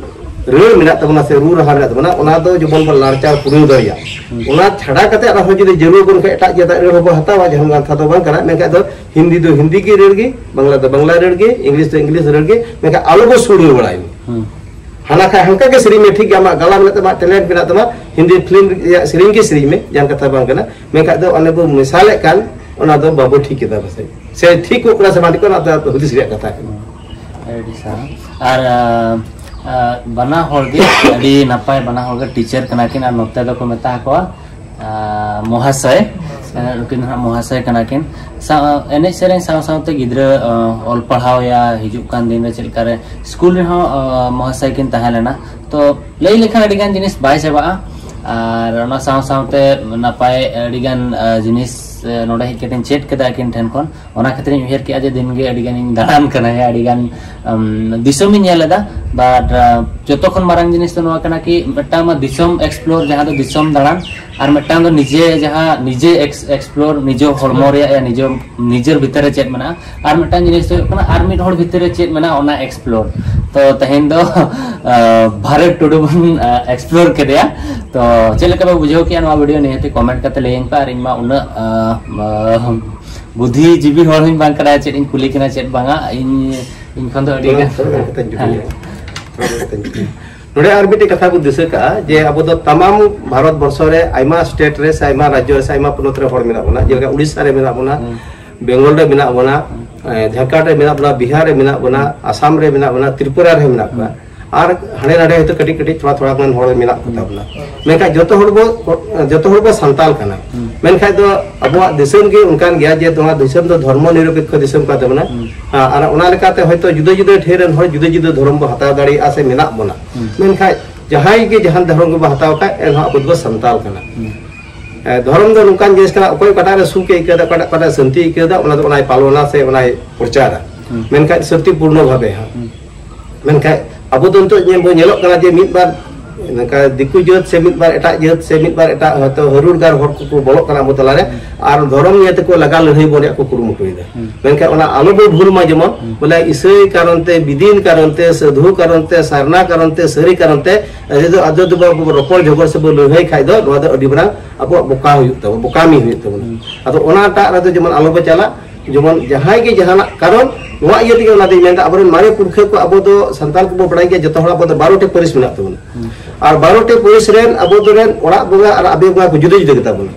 ᱨᱟᱹᱲ ᱢᱮᱱᱟᱜ ᱛᱟᱵᱚᱱᱟ ᱥᱮ ᱨᱩ ᱨᱟᱦᱟ ᱢᱮᱱᱟᱜ ᱛᱟᱵᱚᱱᱟ, ᱚᱱᱟ ᱫᱚ ᱡᱮᱢᱚᱱ ᱵᱚᱱ ᱞᱟᱲᱪᱟᱣ ᱯᱩᱨᱟᱹᱣ ᱫᱟᱲᱮᱭᱟᱜ᱾ ᱦᱩᱸ᱾ ᱚᱱᱟ ᱪᱷᱟᱰᱟ ᱠᱟᱛᱮ ᱟᱨᱦᱚᱸ ᱡᱩᱫᱤ ᱡᱟᱹᱨᱩᱲ ᱵᱚᱱ ᱠᱷᱟᱡ ᱮᱴᱟᱜ ᱡᱟᱹᱛᱟᱜ ᱨᱟᱹᱲ ᱦᱚᱸᱵᱚᱱ ᱦᱟᱛᱟᱣᱟ, ᱡᱟᱦᱟᱱ ᱠᱟᱛᱷᱟ ᱫᱚ ᱵᱟᱝ ᱠᱟᱱᱟ᱾ ᱢᱮᱱᱠᱷᱟᱡ ᱫᱚ ᱦᱤᱱᱫᱤ ᱫᱚ ᱦᱤᱱᱫᱤ ᱜᱮ ᱨᱟᱹᱲ ᱜᱮ, ᱵᱟᱝᱞᱟ ᱫᱚ ᱵᱟᱝᱞᱟ ᱨᱟᱹᱲ ᱜᱮ, ᱤᱝᱞᱤᱥ ᱫᱚ ᱤᱝᱞᱤᱥ ᱨᱟᱹᱲ ᱜᱮ, ᱢᱮᱱᱠᱷᱟᱡ ᱟᱞᱚ ᱵᱚ ᱥᱩᱲᱟᱹ ᱵᱟᱲᱟᱭ ᱢᱟ᱾ ᱦᱩᱸ᱾ ᱦᱟᱱᱟ ᱠᱷᱟᱡ ᱦᱟᱱᱠᱟ ᱜᱮ ᱥᱮᱨᱮᱧ ᱢᱮ, ᱴᱷᱤᱠ ᱜᱮᱭᱟ, ᱟᱢᱟᱜ ᱜᱟᱞᱟ ᱢᱮᱱᱟᱜ ᱛᱟᱢᱟ, ᱟᱢᱟᱜ ᱴᱮᱞᱮᱱᱴ ᱢᱮᱱᱟᱜ ᱛᱟᱢᱟ, ᱦᱤᱱᱫᱤ ᱯᱷᱤᱞᱢ ᱨᱮᱭᱟᱜ ᱥᱮᱨᱮᱧ ᱜᱮ ᱥᱮᱨᱮᱧ ᱢᱮ, ᱡᱟᱦᱟᱱ ᱠᱟᱛᱷᱟ ᱵᱟᱝ ᱠᱟᱱᱟ᱾ ᱢᱮᱱᱠᱷᱟᱡ ᱫᱚ ᱚᱱᱮ ᱵᱚ ᱢᱮᱥᱟᱞᱮᱫ ᱠᱟᱱ, ᱚᱱᱟ ᱫᱚ ᱵᱟᱵᱚ ᱴᱷᱤᱠ ᱮᱫᱟ ᱯᱟᱥᱮᱡ, ᱥᱮ ᱴᱷᱤᱠᱚᱜ ᱠᱟᱱᱟ ᱥᱮ ᱵᱟᱝ ᱴᱷᱤᱠᱚᱜ ᱠᱟᱱᱟ, ᱚᱱᱟ ᱫᱚ ᱦᱩᱫᱤᱥ ᱨᱮᱭᱟᱜ ᱠᱟᱛᱷᱟ ᱠᱟᱱᱟ᱾ ᱟᱹᱰᱤ ᱥᱟᱨᱦᱟᱣ᱾ ᱟᱨ, ᱟ, ᱟ, ᱵᱟᱱᱟ ᱦᱚᱲ ᱜᱮ ᱟᱹᱰᱤ ᱱᱟᱯᱟᱭ, ᱵᱟᱱᱟ ᱦᱚᱲ ᱜᱮ ᱴᱤᱪᱟᱨ ᱠᱟᱱᱟ ᱠᱤᱱ, ᱟᱨ ᱱᱚᱛᱮ ᱫᱚᱠᱚ ᱢᱮᱛᱟ ᱠᱚᱣᱟ, ᱟ, ᱢᱚᱦᱟᱥᱚᱭ᱾ ᱱᱩᱠᱤᱱ ᱫᱚ ᱦᱟᱸᱜ ᱢᱚᱦᱟᱥᱚᱭ ᱠᱟᱱᱟ ᱠᱤᱱ᱾ ᱥᱟᱶ, ᱮᱱᱮᱡ ᱥᱮᱨᱮᱧ ᱥᱟᱶ ᱥᱟᱶᱛᱮ ᱜᱤᱫᱽᱨᱟᱹ ᱚᱞ ᱯᱟᱲᱦᱟᱣ ᱭᱟ, ᱦᱤᱡᱩᱜ ᱠᱟᱱ ᱫᱤᱱ ᱨᱮ ᱪᱮᱫ ᱞᱮᱠᱟᱨᱮ ᱥᱠᱩᱞ ᱨᱮᱦᱚᱸ ᱢᱚᱦᱟᱥᱚᱭ ᱠᱤᱱ ᱛᱟᱦᱮᱸ ᱞᱮᱱᱟ᱾ ᱛᱚ ᱞᱟᱹᱭ ᱞᱮᱠᱷᱟᱱ ᱟᱹᱰᱤ ᱜᱟᱱ ᱡᱤᱱᱤᱥ ᱵᱟᱭ ᱪᱟᱵᱟᱜᱼᱟ᱾ ᱟᱨ ᱚᱱᱟ ᱥᱟᱶ ᱥᱟᱶᱛᱮ ᱱᱟᱯᱟᱭ ᱟᱹᱰᱤ ᱜᱟᱱ ᱡᱤᱱᱤᱥ ᱱᱚᱰᱮ ᱦᱮᱡ ᱠᱟᱛᱮᱧ ᱪᱮᱫ ᱠᱮᱫᱟ ᱟᱹᱠᱤᱱ ᱴᱷᱮᱱ ᱠᱷᱚᱱ᱾ ᱚᱱᱟ ᱠᱷᱟᱹᱛᱤᱨ ᱤᱧ ᱩᱭᱦᱟᱹᱨ ᱠᱮᱫᱼᱟ ᱡᱮ ᱫᱤᱱ ᱜᱮ ᱟᱹᱰᱤ ᱜᱟᱱᱤᱧ ᱫᱟᱬᱟᱱ ᱠᱟᱱᱟ, ᱟᱹᱰᱤ ᱜᱟᱱ ᱫᱤᱥᱚᱢᱤᱧ ᱧᱮᱞ ᱮᱫᱟ᱾ ᱵᱟᱴ ᱡᱚᱛᱚ ᱠᱷᱚᱱ ᱢᱟᱨᱟᱝ ᱡᱤᱱᱤᱥ ᱫᱚ ᱱᱚᱣᱟ ᱠᱟᱱᱟ ᱠᱤ ᱢᱤᱫᱴᱟᱝ ᱢᱟ ᱫᱤᱥᱚᱢ ᱮᱠᱥᱯᱞᱳᱨ, ᱡᱟᱦᱟᱸ ᱫᱚ ᱫᱤᱥᱚᱢ ᱫᱟᱬᱟᱱ, ᱟᱨ ᱢᱤᱫᱴᱟᱝ ᱫᱚ ᱱᱤᱡᱮ ᱡᱟᱦᱟᱸ ᱱᱤᱡᱮ ᱮᱠᱥᱯᱞᱳᱨ, ᱱᱤᱡᱮ ᱦᱚᱲᱢᱚ ᱨᱮᱭᱟᱜ ᱱᱤᱡᱮ ᱱᱤᱡᱮᱨ ᱵᱷᱤᱛᱟᱹᱨ ᱨᱮ ᱪᱮᱫ ᱢᱮᱱᱟᱜᱼᱟ, ᱟᱨ ᱢᱤᱫᱴᱟᱝ ᱡᱤᱱᱤᱥ ᱫᱚ ᱦᱩᱭᱩᱜ ᱠᱟᱱᱟ ᱟᱨ ᱢᱤᱫ ᱦᱚᱲ ᱵᱷᱤᱛᱟᱹᱨ ᱨᱮ ᱪᱮᱫ ᱢᱮᱱᱟᱜᱼᱟ ᱚᱱᱟ ᱮᱠᱥᱯᱞᱳᱨ᱾ ᱛᱚ ᱛᱮᱦᱮᱧ ᱫᱚ ᱵᱷᱟᱨᱚᱛ ᱴᱩᱰᱩ ᱵᱚᱱ ᱮᱠᱥᱯᱞᱳᱨ ᱠᱮᱫᱮᱭᱟ᱾ ᱛᱚ ᱪᱮᱫ ᱞᱮᱠᱟ ᱯᱮ ᱵᱩᱡᱷᱟᱹᱣ ᱠᱮᱜᱼᱟ ᱱᱚᱣᱟ ᱵᱷᱤᱰᱤᱭᱳ? ᱱᱤᱦᱟᱹᱛᱤ ᱠᱚᱢᱮᱱᱴ ᱠᱟᱛᱮ ᱞᱟᱹᱭᱟᱹᱧ ᱯᱮ᱾ ᱟᱨ ᱤᱧ ᱢᱟ ᱩᱱᱟᱹᱜ ᱵᱩᱫᱽᱫᱷᱤᱡᱤᱵᱤ ᱦᱚᱲ ᱦᱚᱸᱧ ᱵᱟᱝ ᱠᱟᱱᱟ, ᱪᱮᱫ ᱤᱧ ᱠᱩᱞᱤ ᱠᱤᱱᱟ ᱪᱮᱫ ᱵᱟᱝᱟ᱾ ᱤᱧ ᱤᱧ ᱠᱷᱚᱱ ᱫᱚ ᱟᱹᱰᱤ ᱜᱟᱱ ᱦᱮᱸ᱾ ᱱᱚᱰᱮ ᱟᱨ ᱢᱤᱫᱴᱮᱡ ᱠᱟᱛᱷᱟ ᱵᱚ ᱫᱤᱥᱟᱹ ᱠᱟᱜᱼᱟ ᱡᱮ ᱟᱵᱚ ᱫᱚ ᱛᱟᱢᱟᱢ ᱵᱷᱟᱨᱚᱛ ᱵᱚᱨᱥᱚ ᱨᱮ ᱟᱭᱢᱟ ᱥᱴᱮᱴ ᱨᱮ ᱥᱮ ᱟᱭᱢᱟ ᱨᱟᱡᱽᱡᱚ ᱨᱮ ᱥᱮ ᱟᱭᱢᱟ ᱯᱚᱱᱚᱛ ᱨᱮ ᱦᱚᱲ ᱢᱮᱱᱟᱜ ᱵᱚᱱᱟ, ᱡᱮᱞᱮᱠᱟ ᱩᱲᱤᱥᱥᱟ ᱨᱮ ᱢᱮᱱᱟᱜ ᱵᱚᱱᱟ, ᱵᱮᱝᱜᱚᱞ ᱨᱮ ᱢᱮᱱᱟᱜ ᱵᱚᱱᱟ, ᱡᱷᱟᱲᱠᱷᱚᱸᱰ ᱨᱮ ᱢᱮᱱᱟᱜ ᱵᱚᱱᱟ, ᱵᱤᱦᱟᱨ ᱨᱮ ᱢᱮᱱᱟᱜ ᱵᱚᱱᱟ, ᱟᱥᱟᱢ ᱨᱮ ᱢᱮᱱᱟᱜ ᱵᱚᱱᱟ, ᱛᱨᱤᱯᱩᱨᱟ ᱨᱮ ᱢᱮᱱᱟᱜ ᱵᱚᱱᱟ᱾ ᱟᱨ ᱦᱟᱸᱰᱮ ᱱᱟᱰᱮ ᱦᱚᱭᱛᱳ ᱠᱟᱹᱴᱤᱡ ᱠᱟᱹᱴᱤᱡ ᱛᱷᱚᱲᱟ ᱛᱷᱚᱲᱟ ᱜᱟᱱ ᱦᱚᱲ ᱢᱮᱱᱟᱜ ᱠᱚᱛᱟ ᱵᱚᱱᱟ᱾ ᱢᱮᱱᱠᱷᱟᱱ ᱡᱚᱛᱚ ᱦᱚᱲ ᱵᱚ ᱡᱚᱛᱚ ᱦᱚᱲ ᱵᱚ ᱥᱟᱱᱛᱟᱞ ᱠᱟᱱᱟ᱾ ᱢᱮᱱᱠᱷᱟᱱ ᱫᱚ ᱟᱵᱚᱣᱟᱜ ᱫᱤᱥᱚᱢ ᱜᱮ ᱚᱱᱠᱟᱱ ᱜᱮᱭᱟ ᱡᱮ ᱱᱚᱣᱟ ᱫᱤᱥᱚᱢ ᱫᱚ ᱫᱷᱚᱨᱢᱚ ᱱᱤᱨᱚᱯᱮᱠᱠᱷᱚ ᱫᱤᱥᱚᱢ ᱠᱟᱱ ᱛᱟᱵᱚᱱᱟ᱾ ᱟᱨ ᱚᱱᱟ ᱞᱮᱠᱟᱛᱮ ᱦᱚᱭᱛᱳ ᱡᱩᱫᱟᱹ ᱡᱩᱫᱟᱹ ᱴᱷᱮᱱ ᱨᱮᱱ ᱦᱚᱲ ᱡᱩᱫᱟᱹ ᱡᱩᱫᱟᱹ ᱫᱷᱚᱨᱚᱢ ᱵᱚ ᱦᱟᱛᱟᱣ ᱫᱟᱲᱮᱭᱟᱜᱼᱟ ᱥᱮ ᱢᱮᱱᱟᱜ ᱵᱚᱱᱟ᱾ ᱢᱮᱱᱠᱷᱟᱱ ᱡᱟᱦᱟᱸᱭ ᱜᱮ ᱡᱟᱦᱟᱱ ᱫᱷᱚᱨᱚᱢ ᱜᱮᱵᱚ ᱦᱟᱛᱟᱣ ᱠᱷᱟᱡ ᱮᱱᱦᱚᱸ ᱟᱵᱚ ᱫᱚᱵᱚ ᱥᱟᱱᱛᱟᱞ ᱠᱟᱱᱟ᱾ ᱫᱷᱚᱨᱚᱢ ᱫᱚ ᱱᱚᱝᱠᱟᱱ ᱡᱤᱱᱤᱥ ᱠᱟᱱᱟ, ᱚᱠᱚᱭ ᱚᱠᱟᱴᱟᱜ ᱨᱮ ᱥᱩᱠ ᱮ ᱟᱹᱭᱠᱟᱹᱣ ᱮᱫᱟ, ᱚᱠᱟᱴᱟᱜ ᱚᱠᱟᱴᱟᱜ ᱥᱟᱹᱱᱛᱤ ᱟᱹᱭᱠᱟᱹᱣ ᱮᱫᱟ, ᱚᱱᱟ ᱫᱚ ᱚᱱᱟᱭ ᱯᱟᱞᱚᱱᱟ ᱥᱮ ᱚᱱᱟᱭ ᱯᱨᱚᱪᱟᱨᱟ᱾ ᱢᱮᱱᱠᱷᱟᱱ ᱥᱟᱹᱱᱛᱤ ᱯᱩᱨᱱᱚ ᱵᱷᱟᱵᱮ ᱦᱚᱸ᱾ ᱢᱮᱱᱠᱷᱟᱱ ᱟᱵᱚ ᱫᱚ ᱱᱤᱛᱚᱜ ᱧᱮᱞ ᱵᱚᱱ ᱧᱮᱞᱚᱜ ᱠᱟᱱᱟ ᱡᱮ ᱢᱤᱫ ᱵᱟᱨ ᱱᱚᱝᱠᱟ ᱫᱤᱠᱩ ᱡᱟᱹᱛ ᱥᱮ ᱢᱤᱫ ᱵᱟᱨ ᱮᱴᱟᱜ ᱡᱟᱹᱛ ᱥᱮ ᱢᱤᱫ ᱵᱟᱨ ᱮᱴᱟᱜ ᱦᱚᱭᱛᱳ ᱦᱟᱹᱨᱩᱲ ᱜᱟᱲ ᱦᱚᱲ ᱠᱚᱠᱚ ᱵᱚᱞᱚᱜ ᱠᱟᱱᱟ ᱟᱵᱚ ᱛᱟᱞᱟᱨᱮ, ᱟᱨ ᱫᱷᱚᱨᱚᱢ ᱱᱤᱭᱮ ᱛᱮᱠᱚ ᱞᱟᱜᱟ ᱞᱟᱹᱲᱦᱟᱹᱭ ᱵᱚᱱ ᱨᱮᱭᱟᱜ ᱠᱚ ᱠᱩᱨᱩᱢᱩᱴᱩᱭᱮᱫᱟ᱾ ᱢᱮᱱᱠᱷᱟᱱ ᱚᱱᱟ ᱟᱞᱚ ᱵᱚ ᱵᱷᱩᱞ ᱢᱟ ᱡᱮᱢᱚᱱ, ᱵᱚᱞᱮ ᱤᱥᱟᱹᱭ ᱠᱟᱨᱚᱱ ᱛᱮ, ᱵᱤᱫᱤᱱ ᱠᱟᱨᱚᱱ ᱛᱮ, ᱥᱟᱹᱫᱷᱩ ᱠᱟᱨᱚᱱ ᱛᱮ, ᱥᱟᱨᱱᱟ ᱠᱟᱨᱚᱱ ᱛᱮ, ᱥᱟᱹᱨᱤ ᱠᱟᱨᱚᱱ ᱛᱮ, ᱟᱡᱚ ᱫᱚ ᱟᱡᱚ ᱫᱚ ᱵᱚ ᱨᱚᱯᱚᱲ ᱡᱷᱚᱜᱚᱲ ᱥᱮ ᱵᱚ ᱞᱟᱹᱲᱦᱟᱹᱭ ᱠᱷᱟᱡ ᱫᱚ ᱱᱚᱣᱟ ᱫᱚ ᱟᱹᱰᱤ ᱢᱟᱨᱟᱝ ᱟᱵᱚᱣᱟᱜ ᱵᱚᱠᱟ ᱦᱩᱭᱩᱜ ᱛᱟᱵᱚᱱᱟ, ᱵᱚᱠᱟᱢᱤ ᱦᱩᱭᱩᱜ ᱛᱟᱵᱚᱱᱟ᱾ ᱟᱫᱚ ᱚᱱᱟᱴᱟᱜ ᱨᱮᱫᱚ ᱡᱮᱢᱚᱱ ᱟᱞᱚ ᱵᱚ ᱪᱟᱞᱟᱜ, ᱡᱮᱢᱚᱱ ᱡᱟᱦᱟᱸᱭ ᱜᱮ ᱡᱟᱦᱟᱱᱟᱜ ᱠᱟᱨᱚᱱ, ᱱᱚᱣᱟ ᱤᱭᱟᱹ ᱛᱮᱜᱮ ᱚᱱᱟ ᱫᱚᱧ ᱢᱮᱱᱫᱟ, ᱟᱵᱚᱨᱮᱱ ᱢᱟᱨᱮ ᱯᱩᱨᱠᱷᱟᱹ ᱠᱚ, ᱟᱵᱚ ᱫᱚ ᱥᱟᱱᱛᱟᱲ ᱠᱚᱵᱚ ᱵᱟᱲᱟᱭ ᱜᱮᱭᱟ, ᱡᱚᱛᱚ ᱦᱚᱲ ᱟᱵᱚ ᱫᱚ ᱵᱟᱨᱚᱴᱤ ᱯᱟᱹᱨᱤᱥ ᱢᱮᱱᱟᱜ ᱛᱟᱵᱚᱱᱟ᱾ ᱟᱨ ᱵᱟᱨᱚᱴᱤ ᱯᱟᱹᱨᱤᱥ ᱨᱮᱱ ᱟᱵᱚ ᱫᱚ ᱨᱮᱱ ᱚᱲᱟᱜ ᱵᱚᱸᱜᱟ ᱟᱨ ᱟᱵᱮ ᱵᱚᱸᱜᱟ ᱠᱚ ᱡᱩᱫᱟᱹ ᱡᱩᱫᱟᱹ ᱜᱮᱛᱟ ᱵᱚᱱᱟ᱾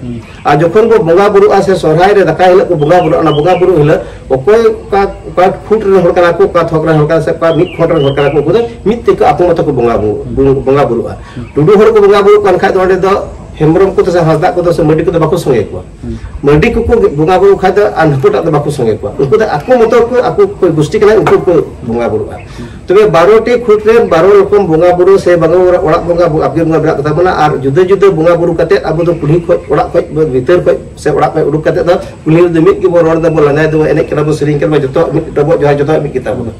ᱟᱨ ᱡᱚᱠᱷᱚᱱ ᱵᱚ ᱵᱚᱸᱜᱟ ᱵᱩᱨᱩᱜᱼᱟ ᱥᱮ ᱥᱚᱦᱨᱟᱭ ᱨᱮ ᱫᱟᱠᱟᱭ ᱦᱤᱞᱳᱜ ᱠᱚ ᱵᱚᱸᱜᱟ ᱵᱩᱨᱩᱜᱼᱟ, ᱚᱱᱟ ᱵᱚᱸᱜᱟ ᱵᱩᱨᱩ ᱦᱤᱞᱳᱜ ᱚᱠᱚᱭ ᱚᱠᱟ, ᱚᱠᱟ ᱠᱷᱩᱸᱴ ᱨᱮᱱ ᱦᱚᱲ ᱠᱟᱱᱟ ᱠᱚ, ᱚᱠᱟ ᱛᱷᱚᱠ ᱨᱮᱱ ᱦᱚᱲ ᱠᱟᱱᱟ ᱥᱮ ᱚᱠᱟ ᱢᱤᱫ ᱠᱷᱚᱸᱰ ᱨᱮᱱ ᱦᱚᱲ ᱠᱟᱱᱟ ᱠᱚ, ᱩᱱᱠᱩ ᱫᱚ ᱢᱤᱫ ᱛᱮᱠᱚ ᱟᱠᱚ ᱢᱚᱛᱚ ᱠᱚ ᱵᱚᱸᱜᱟ ᱵᱩᱨᱩ-, ᱵᱚᱸᱜᱟ ᱵᱩᱨᱩᱜᱼᱟ᱾ ᱴᱩᱰᱩ ᱦᱚᱲ ᱠᱚ ᱵᱚᱸᱜᱟ ᱵᱩᱨᱩᱜ ᱠᱟᱱ ᱠᱷᱟᱡ ᱫᱚ ᱚᱸᱰᱮ ᱫᱚ ᱦᱮᱢᱵᱨᱚᱢ ᱠᱚᱫᱚ ᱥᱮ ᱦᱟᱸᱥᱫᱟ ᱠᱚᱫᱚ ᱥᱮ ᱢᱟᱹᱨᱰᱤ ᱠᱚᱫᱚ ᱵᱟᱠᱚ ᱥᱚᱸᱜᱮ ᱠᱚᱣᱟ᱾ ᱢᱟᱹᱨᱰᱤ ᱠᱚᱠᱚ ᱵᱚᱸᱜᱟ ᱵᱩᱨᱩ ᱠᱷᱟᱡ ᱫᱚ ᱟᱨ ᱱᱩᱠᱩᱴᱟᱜ ᱫᱚ ᱵᱟᱠᱚ ᱥᱚᱸᱜᱮ ᱠᱚᱣᱟ᱾ ᱩᱱᱠᱩ ᱫᱚ ᱟᱠᱚ ᱢᱚᱛᱚ ᱠᱚ, ᱟᱠᱚ ᱠᱚ ᱜᱩᱥᱴᱤ ᱠᱟᱱᱟ, ᱩᱱᱠᱩ ᱠᱚ ᱵᱚᱸᱜᱟ ᱵᱩᱨᱩᱜᱼᱟ᱾ ᱛᱚᱵᱮ ᱵᱟᱨᱚ ᱴᱤ ᱠᱷᱩᱸᱴ ᱨᱮ ᱵᱟᱨᱚ ᱨᱚᱠᱚᱢ ᱵᱚᱸᱜᱟ ᱵᱩᱨᱩ ᱥᱮ ᱵᱟᱨᱚ ᱚᱲᱟᱜ ᱵᱚᱸᱜᱟ ᱵᱩ-, ᱟᱵᱜᱮ ᱵᱚᱸᱜᱟ ᱢᱮᱱᱟᱜ ᱠᱚᱛᱟ ᱵᱚᱱᱟ᱾ ᱟᱨ ᱡᱩᱫᱟᱹ ᱡᱩᱫᱟᱹ ᱵᱚᱸᱜᱟ ᱵᱩᱨᱩ ᱠᱟᱛᱮ ᱟᱵᱚ ᱫᱚ ᱠᱩᱞᱦᱤ ᱠᱷᱚᱡ, ᱚᱲᱟᱜ ᱠᱷᱚᱡ, ᱵᱷᱤᱛᱟᱹᱨ ᱠᱷᱚᱡ ᱥᱮ ᱚᱲᱟᱜ ᱠᱷᱚᱡ ᱩᱰᱩᱠ ᱠᱟᱛᱮ ᱫᱚ ᱠᱩᱞᱦᱤ ᱨᱮᱫᱚ ᱢᱤᱫ ᱜᱮᱵᱚ ᱨᱚᱲ ᱫᱟᱵᱚ, ᱞᱟᱸᱫᱟᱭ ᱫᱟᱵᱚ, ᱮᱱᱮᱡ ᱠᱟᱱᱟ ᱵᱚ, ᱥᱮᱨᱮᱧ ᱠᱟᱱᱟ ᱵᱚ, ᱡᱚᱛᱚ ᱢᱤᱫ ᱰᱚᱵᱚᱜ ᱡᱚᱦᱟᱨ, ᱡᱚᱛᱚᱣᱟᱜ ᱢᱤᱫ ᱜᱮᱛᱟ ᱵᱚᱱᱟ᱾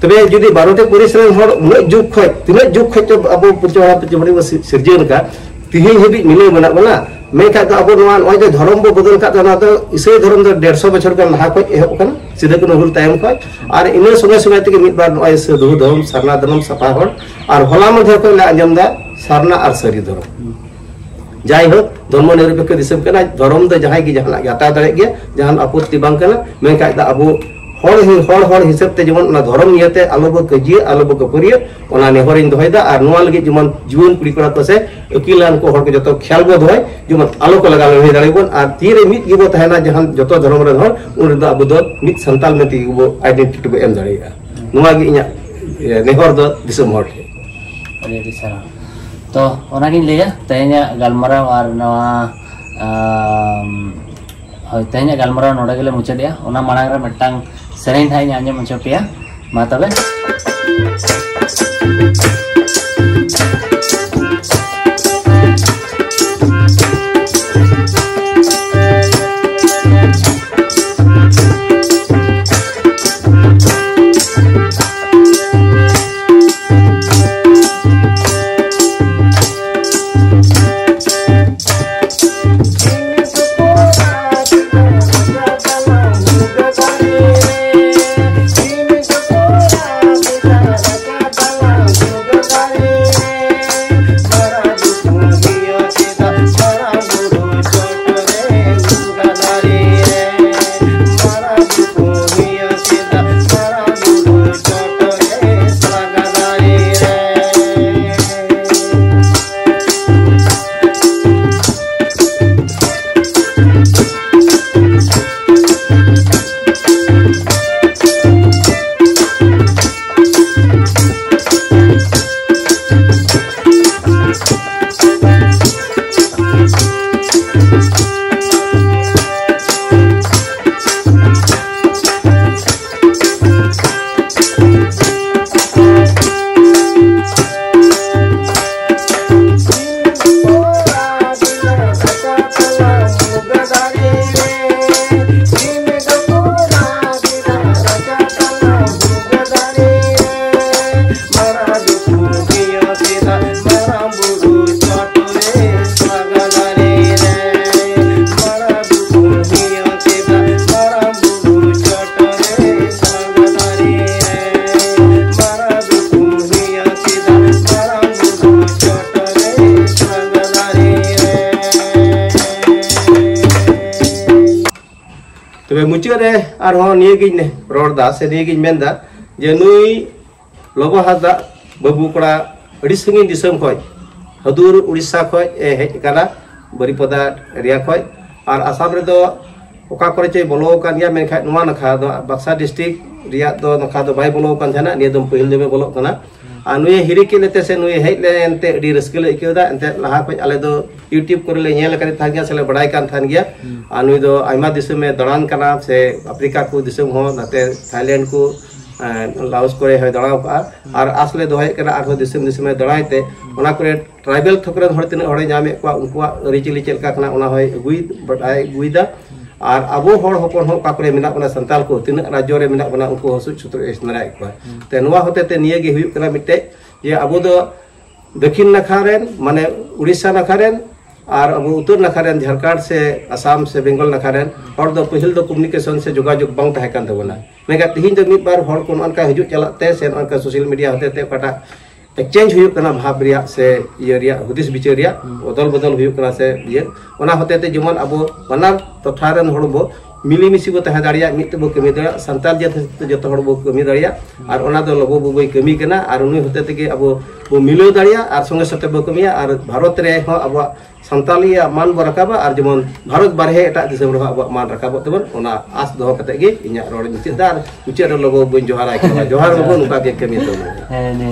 ᱛᱚᱵᱮ ᱡᱩᱫᱤ ᱵᱟᱨᱚ ᱴᱤ ᱯᱟᱹᱨᱤᱥ ᱨᱮᱱ ᱦᱚᱲ ᱩᱱᱟᱹᱜ ᱡᱩᱜᱽ ᱠᱷᱚᱡ, ᱛᱤᱱᱟᱹᱜ ᱡᱩᱜᱽ ᱠᱷᱚᱡ ᱪᱚ ᱟᱵᱚ ᱯᱚᱨᱤᱪᱚᱭ ᱦᱟᱲᱟᱢ ᱯᱤᱞᱪᱩ ᱵᱩᱲᱦᱤ ᱵᱚ ᱥᱤ-, ᱥᱤᱨᱡᱟᱹᱣ ᱞᱮᱠᱟ, ᱛᱤᱦᱤᱧ ᱦᱟᱹᱵᱤᱡ ᱢᱤᱞᱟᱹᱣ ᱢᱮᱱᱟᱜ ᱵᱚᱱᱟ᱾ ᱢᱮᱱᱠᱷᱟᱱ ᱫᱚ ᱟᱵᱚ ᱱᱚᱣᱟ, ᱱᱚᱜᱼᱚᱭ ᱡᱮ ᱫᱷᱚᱨᱚᱢ ᱵᱚ ᱵᱚᱫᱚᱞ ᱠᱟᱫ ᱫᱚ, ᱚᱱᱟ ᱫᱚ ᱤᱥᱟᱹᱭ ᱫᱷᱚᱨᱚᱢ ᱫᱚ ᱰᱮᱲᱥᱚ ᱵᱚᱪᱷᱚᱨ ᱜᱟᱱ ᱞᱟᱦᱟ ᱠᱷᱚᱡ ᱮᱦᱚᱵ ᱠᱟᱱᱟ, ᱥᱤᱫᱩ ᱠᱟᱹᱱᱦᱩ ᱦᱩᱞ ᱛᱟᱭᱚᱢ ᱠᱷᱚᱡ᱾ ᱟᱨ ᱤᱱᱟᱹ ᱥᱚᱸᱜᱮ ᱥᱚᱸᱜᱮ ᱛᱮᱜᱮ ᱢᱤᱫ ᱵᱟᱨ ᱱᱚᱜᱼᱚᱭ ᱥᱟᱹᱫᱷᱩ ᱫᱷᱚᱨᱚᱢ, ᱥᱟᱨᱱᱟ ᱫᱷᱚᱨᱚᱢ, ᱥᱟᱯᱷᱟ ᱦᱚᱲ, ᱟᱨ ᱦᱚᱞᱟ ᱢᱟᱫᱷᱮᱨ ᱠᱷᱚᱡ ᱞᱮ ᱟᱸᱡᱚᱢ ᱮᱫᱟ ᱥᱟᱨᱱᱟ ᱟᱨ ᱥᱟᱹᱨᱤ ᱫᱷᱚᱨᱚᱢ᱾ ᱡᱟᱭᱦᱳᱠ, ᱫᱷᱚᱨᱢᱚ ᱱᱤᱨᱚᱯᱮᱠᱠᱷᱚ ᱫᱤᱥᱚᱢ ᱠᱟᱱᱟ, ᱫᱷᱚᱨᱚᱢ ᱫᱚ ᱡᱟᱦᱟᱸᱭ ᱜᱮ ᱡᱟᱦᱟᱱᱟᱜ ᱜᱮ ᱦᱟᱛᱟᱣ ᱫᱟᱲᱮᱭᱟᱜ ᱜᱮᱭᱟ, ᱡᱟᱦᱟᱱ ᱟᱯᱚᱛᱛᱤ ᱵᱟᱝ ᱠᱟᱱᱟ᱾ ᱢᱮᱱᱠᱷᱟᱱ ᱫᱚ ᱟᱵᱚ ᱦᱚᱲ ᱦᱤ-, ᱦᱚᱲ, ᱦᱚᱲ ᱦᱤᱥᱟᱹᱵ ᱛᱮ ᱡᱮᱢᱚᱱ ᱚᱱᱟ ᱫᱷᱚᱨᱚᱢ ᱱᱤᱭᱟᱹᱛᱮ ᱟᱞᱚ ᱵᱚ ᱠᱟᱹᱡᱤᱭᱟᱹ, ᱟᱞᱚ ᱵᱚ ᱠᱟᱹᱯᱟᱹᱨᱤᱭᱟᱹ, ᱚᱱᱟ ᱱᱮᱦᱚᱨᱤᱧ ᱫᱚᱦᱚᱭᱮᱫᱟ᱾ ᱟᱨ ᱱᱚᱣᱟ ᱞᱟᱹᱜᱤᱫ ᱡᱮᱢᱚᱱ ᱡᱩᱣᱟᱹᱱ ᱠᱩᱲᱤ ᱠᱚᱲᱟ ᱠᱚ ᱥᱮ ᱟᱹᱠᱤᱞᱟᱱ ᱠᱚ ᱦᱚᱲ ᱠᱚ ᱡᱚᱛᱚ ᱠᱷᱮᱭᱟᱞ ᱵᱚ ᱫᱚᱦᱚᱭ, ᱡᱮᱢᱚᱱ ᱟᱞᱚ ᱠᱚ ᱞᱟᱜᱟᱣ ᱞᱟᱹᱲᱦᱟᱹᱭ ᱫᱟᱲᱮᱭᱟᱵᱚᱱ᱾ ᱟᱨ ᱛᱤᱨᱮ ᱢᱤᱫ ᱜᱮᱵᱚ ᱛᱟᱦᱮᱱᱟ ᱡᱟᱦᱟᱱ ᱡᱚᱛᱚ ᱫᱷᱚᱨᱚᱢ ᱨᱮᱱ ᱦᱚᱲ, ᱩᱱ ᱨᱮᱫᱚ ᱟᱵᱚ ᱫᱚ ᱢᱤᱫ ᱥᱟᱱᱛᱟᱞ ᱢᱮᱱᱛᱮ ᱜᱮᱵᱚ identity ᱵᱚ ᱮᱢ ᱫᱟᱲᱮᱭᱟᱜᱼᱟ᱾ ᱱᱚᱣᱟ ᱜᱮ ᱤᱧᱟᱹᱜ, ᱮ, ᱱᱮᱦᱚᱨ ᱫᱚ ᱫᱤᱥᱚᱢ ᱦᱚᱲ ᱴᱷᱮᱱ᱾ ᱟᱹᱰᱤ ᱟᱹᱰᱤ ᱥᱟᱨᱦᱟᱣ᱾ ᱛᱚ, ᱚᱱᱟᱜᱤᱧ ᱞᱟᱹᱭᱟ, ᱛᱮᱦᱮᱧᱟᱜ ᱜᱟᱞᱢᱟᱨᱟᱣ ᱟᱨ ᱱᱚᱣᱟ, ᱟᱢ, ᱦᱳᱭ, ᱛᱮᱦᱮᱧᱟᱜ ᱜᱟᱞᱢᱟᱨᱟᱣ ᱱᱚᱰᱮ ᱜᱮᱞᱮ ᱢᱩᱪᱟᱹᱫᱮᱜᱼᱟ᱾ ᱚᱱᱟ ᱢᱟᱲᱟᱝ ᱨᱮ ᱢᱤᱫᱴᱟᱝ ᱥᱮᱨᱮᱧ ᱱᱟᱦᱟᱜ ᱤᱧ ᱟᱸᱡᱚᱢ ᱦᱚᱪᱚ ᱯᱮᱭᱟ᱾ ᱢᱟ ᱛᱚᱵᱮ᱾ ᱢᱩᱪᱟᱹᱫ ᱨᱮ ᱟᱨᱦᱚᱸ ᱱᱤᱭᱟᱹᱜᱤᱧ ᱨᱚᱲ ᱫᱟ ᱥᱮ ᱱᱤᱭᱟᱹᱜᱤᱧ ᱢᱮᱱ ᱫᱟ ᱡᱮ ᱱᱩᱭ ᱞᱚᱵᱚ ᱦᱟᱸᱥᱫᱟ ᱵᱟᱹᱵᱩ ᱠᱚᱲᱟ ᱟᱹᱰᱤ ᱥᱟᱺᱜᱤᱧ ᱫᱤᱥᱚᱢ ᱠᱷᱚᱡ, ᱦᱟᱹᱫᱩᱨ ᱩᱲᱤᱥᱥᱟ ᱠᱷᱚᱡ ᱮ ᱦᱮᱡ ᱟᱠᱟᱱᱟ, ᱵᱟᱨᱤᱯᱟᱫᱟ ᱮᱨᱤᱭᱟ ᱠᱷᱚᱡ᱾ ᱟᱨ ᱟᱥᱟᱢ ᱨᱮᱫᱚ ᱚᱠᱟ ᱠᱚᱨᱮ ᱪᱚᱭ ᱵᱚᱞᱚ ᱟᱠᱟᱱ ᱜᱮᱭᱟ, ᱢᱮᱱᱠᱷᱟᱱ ᱱᱚᱣᱟ ᱱᱟᱠᱷᱟ ᱫᱚ, ᱵᱟᱠᱥᱟ ᱰᱤᱥᱴᱨᱤᱠᱴ ᱨᱮᱭᱟᱜ ᱫᱚ ᱱᱟᱠᱷᱟ ᱫᱚ ᱵᱟᱭ ᱵᱚᱞᱚ ᱟᱠᱟᱱ ᱛᱟᱦᱮᱱᱟ᱾ ᱱᱤᱭᱟᱹ ᱫᱚ ᱯᱟᱹᱦᱤᱞ ᱫᱚᱢᱮ ᱵᱚᱞᱚᱜ ᱠᱟᱱᱟ᱾ ᱟᱨ ᱱᱩᱭᱮ ᱦᱤᱨᱤ ᱠᱮᱫ ᱞᱮᱛᱮ ᱥᱮ ᱱᱩᱭᱮ ᱦᱮᱡ ᱞᱮᱱᱛᱮ ᱟᱹᱰᱤ ᱨᱟᱹᱥᱠᱟᱹ ᱞᱮ ᱟᱹᱭᱠᱟᱹᱣ ᱮᱫᱟ᱾ ᱮᱱᱛᱮᱫ ᱞᱟᱦᱟ ᱠᱷᱚᱡ ᱟᱞᱮ ᱫᱚ YouTube ᱠᱚᱨᱮ ᱞᱮ ᱧᱮᱞ ᱟᱠᱟᱫᱮ ᱛᱟᱦᱮᱱ ᱜᱮᱭᱟ ᱥᱮᱞᱮ ᱵᱟᱲᱟᱭ ᱠᱟᱱ ᱛᱟᱦᱮᱱ ᱜᱮᱭᱟ᱾ ᱟᱨ ᱱᱩᱭ ᱫᱚ ᱟᱭᱢᱟ ᱫᱤᱥᱚᱢᱮ ᱫᱟᱬᱟᱱ ᱠᱟᱱᱟ, ᱥᱮ ᱟᱯᱷᱨᱤᱠᱟ ᱠᱚ ᱫᱤᱥᱚᱢ ᱦᱚᱸ, ᱱᱟᱛᱮ ᱛᱷᱟᱭᱞᱮᱱᱰ ᱠᱚ, ᱮᱸ, ᱞᱟᱣᱩᱥ ᱠᱚᱨᱮ ᱦᱚᱸᱭ ᱫᱟᱬᱟ ᱟᱠᱟᱫᱼᱟ᱾ ᱟᱨ ᱟᱥ ᱞᱮ ᱫᱚᱦᱚᱭᱮᱫ ᱠᱟᱱᱟ ᱟᱨᱦᱚᱸ ᱫᱤᱥᱚᱢ ᱫᱤᱥᱚᱢᱮ ᱫᱟᱬᱟᱭ ᱛᱮ, ᱚᱱᱟ ᱠᱚᱨᱮ ᱴᱨᱟᱭᱵᱮᱞ ᱛᱷᱚᱠ ᱨᱮᱱ ᱦᱚᱲ ᱛᱤᱱᱟᱹᱜ ᱦᱚᱲᱮ ᱧᱟᱢᱮᱫ ᱠᱚᱣᱟ, ᱩᱱᱠᱩᱣᱟᱜ ᱟᱹᱨᱤᱪᱟᱹᱞᱤ ᱪᱮᱫ ᱞᱮᱠᱟ ᱠᱟᱱᱟ, ᱚᱱᱟ ᱦᱚᱸᱭ ᱟᱹᱜᱩᱭ, ᱵᱟᱰᱟᱭ ᱟᱹᱜᱩᱭᱮᱫᱟ᱾ ᱟᱨ ᱟᱵᱚ ᱦᱚᱲ ᱦᱚᱯᱚᱱ ᱦᱚᱸ ᱚᱠᱟ ᱠᱚᱨᱮ ᱢᱮᱱᱟᱜ ᱵᱚᱱᱟ, ᱥᱟᱱᱛᱟᱲ ᱠᱚ ᱛᱤᱱᱟᱹᱜ ᱨᱟᱡᱽᱡᱚ ᱨᱮ ᱢᱮᱱᱟᱜ ᱵᱚᱱᱟ, ᱩᱱᱠᱩ ᱦᱚᱸ ᱥᱩᱡ ᱥᱩᱛᱨᱟᱹ ᱥᱮᱸᱫᱽᱨᱟᱭᱮᱫ ᱠᱚᱣᱟ᱾ ᱛᱮ ᱱᱚᱣᱟ ᱦᱚᱛᱮ ᱛᱮ ᱱᱤᱭᱟᱹ ᱜᱮ ᱦᱩᱭᱩᱜ ᱠᱟᱱᱟ ᱢᱤᱫᱴᱮᱡ, ᱡᱮ ᱟᱵᱚ ᱫᱚ ᱫᱚᱠᱷᱤᱱ ᱱᱟᱠᱷᱟ ᱨᱮᱱ, ᱢᱟᱱᱮ ᱩᱲᱤᱥᱥᱟ ᱱᱟᱠᱷᱟ ᱨᱮᱱ, ᱟᱨ ᱟᱵᱚ ᱩᱛᱛᱚᱨ ᱱᱟᱠᱷᱟ ᱨᱮᱱ, ᱡᱷᱟᱲᱠᱷᱚᱸᱰ ᱥᱮ ᱟᱥᱟᱢ ᱥᱮ ᱵᱮᱝᱜᱚᱞ ᱱᱟᱠᱷᱟ ᱨᱮᱱ ᱦᱚᱲ ᱫᱚ ᱯᱟᱹᱦᱤᱞ ᱫᱚ ᱠᱚᱢᱤᱭᱩᱱᱤᱠᱮᱥᱚᱱ ᱥᱮ ᱡᱳᱜᱟᱡᱳᱜᱽ ᱵᱟᱝ ᱛᱟᱦᱮᱸ ᱠᱟᱱ ᱛᱟᱵᱚᱱᱟ᱾ ᱢᱮᱱᱠᱷᱟᱱ ᱛᱤᱦᱤᱧ ᱫᱚ ᱢᱤᱫ ᱵᱟᱨ ᱦᱚᱲ ᱠᱚ ᱱᱚᱜᱼᱚ ᱱᱚᱝᱠᱟ ᱦᱤᱡᱩᱜ ᱪᱟᱞᱟᱜ ᱛᱮ ᱥᱮ ᱱᱚᱜᱼᱚ ᱱᱚᱝᱠᱟ ᱥᱳᱥᱟᱞ ᱢᱤᱰᱤᱭᱟ ᱦᱚᱛᱮ ᱛᱮ ᱚᱠᱟᱴᱟᱜ ᱮᱠᱥᱪᱮᱧᱡᱽ ᱦᱩᱭᱩᱜ ᱠᱟᱱᱟ, ᱵᱷᱟᱵᱽ ᱨᱮᱭᱟᱜ ᱥᱮ ᱤᱭᱟᱹ ᱨᱮᱭᱟᱜ, ᱦᱩᱫᱤᱥ ᱵᱤᱪᱟᱹᱨ ᱨᱮᱭᱟᱜ, ᱚᱫᱚᱞ ᱵᱚᱫᱚᱞ ᱦᱩᱭᱩᱜ ᱠᱟᱱᱟ ᱥᱮ ᱤᱭᱟᱹ, ᱚᱱᱟ ᱦᱚᱛᱮ ᱛᱮ ᱡᱮᱢᱚᱱ ᱟᱵᱚ ᱵᱟᱱᱟᱨ ᱴᱚᱴᱷᱟ ᱨᱮᱱ ᱦᱚᱲ ᱵᱚ ᱢᱤᱞᱮᱢᱤᱥᱮ ᱵᱚ ᱛᱟᱦᱮᱸ ᱫᱟᱲᱮᱭᱟᱜ, ᱢᱤᱫ ᱛᱮᱵᱚ ᱠᱟᱹᱢᱤ ᱫᱟᱲᱮᱭᱟᱜ, ᱥᱟᱱᱛᱟᱲ ᱡᱟᱹᱛ ᱦᱚᱛᱮ ᱛᱮ ᱡᱚᱛᱚ ᱦᱚᱲ ᱵᱚ ᱠᱟᱹᱢᱤ ᱫᱟᱲᱮᱭᱟᱜ᱾ ᱟᱨ ᱚᱱᱟ ᱫᱚ ᱞᱚᱵᱚ ᱵᱟᱹᱵᱩᱭ ᱠᱟᱹᱢᱤ ᱠᱟᱱᱟ, ᱟᱨ ᱩᱱᱤ ᱦᱚᱛᱮ ᱛᱮᱜᱮ ᱟᱵᱚ ᱵᱚ ᱢᱤᱞᱟᱹᱣ ᱫᱟᱲᱮᱭᱟᱜ ᱟᱨ ᱥᱚᱸᱜᱮ ᱥᱟᱛᱮ ᱵᱚ ᱠᱟᱹᱢᱤᱭᱟ, ᱟᱨ ᱵᱷᱟᱨᱚᱛ ᱨᱮᱦᱚᱸ ᱟᱵᱚᱣᱟᱜ ᱥᱟᱱᱛᱟᱞᱤᱭᱟᱜ ᱢᱟᱱ ᱵᱚ ᱨᱟᱠᱟᱵᱟ, ᱟᱨ ᱡᱮᱢᱚᱱ ᱵᱷᱟᱨᱚᱛ ᱵᱟᱨᱦᱮ ᱮᱴᱟᱜ ᱫᱤᱥᱚᱢ ᱨᱮᱦᱚᱸ ᱟᱵᱚᱣᱟᱜ ᱢᱟᱱ ᱨᱟᱠᱟᱵᱚᱜ ᱛᱟᱵᱚᱱ, ᱚᱱᱟ ᱟᱥ ᱫᱚᱦᱚ ᱠᱟᱛᱮ ᱜᱮ ᱤᱧᱟᱹᱜ ᱨᱚᱲ ᱤᱧ ᱢᱩᱪᱟᱹᱫ ᱫᱟ᱾ ᱟᱨ ᱢᱩᱪᱟᱹᱫ ᱨᱮ ᱞᱚᱵᱚ ᱵᱟᱹᱵᱩᱧ ᱡᱚᱦᱟᱨᱟᱭ ᱠᱟᱱᱟ᱾ ᱡᱚᱦᱟᱨ ᱵᱟᱹᱵᱩ, ᱱᱚᱝᱠᱟ ᱜᱮ ᱠᱟᱹᱢᱤ ᱛᱟᱵᱚᱱ᱾ ᱦᱮᱸ, ᱱᱤᱭᱟᱹ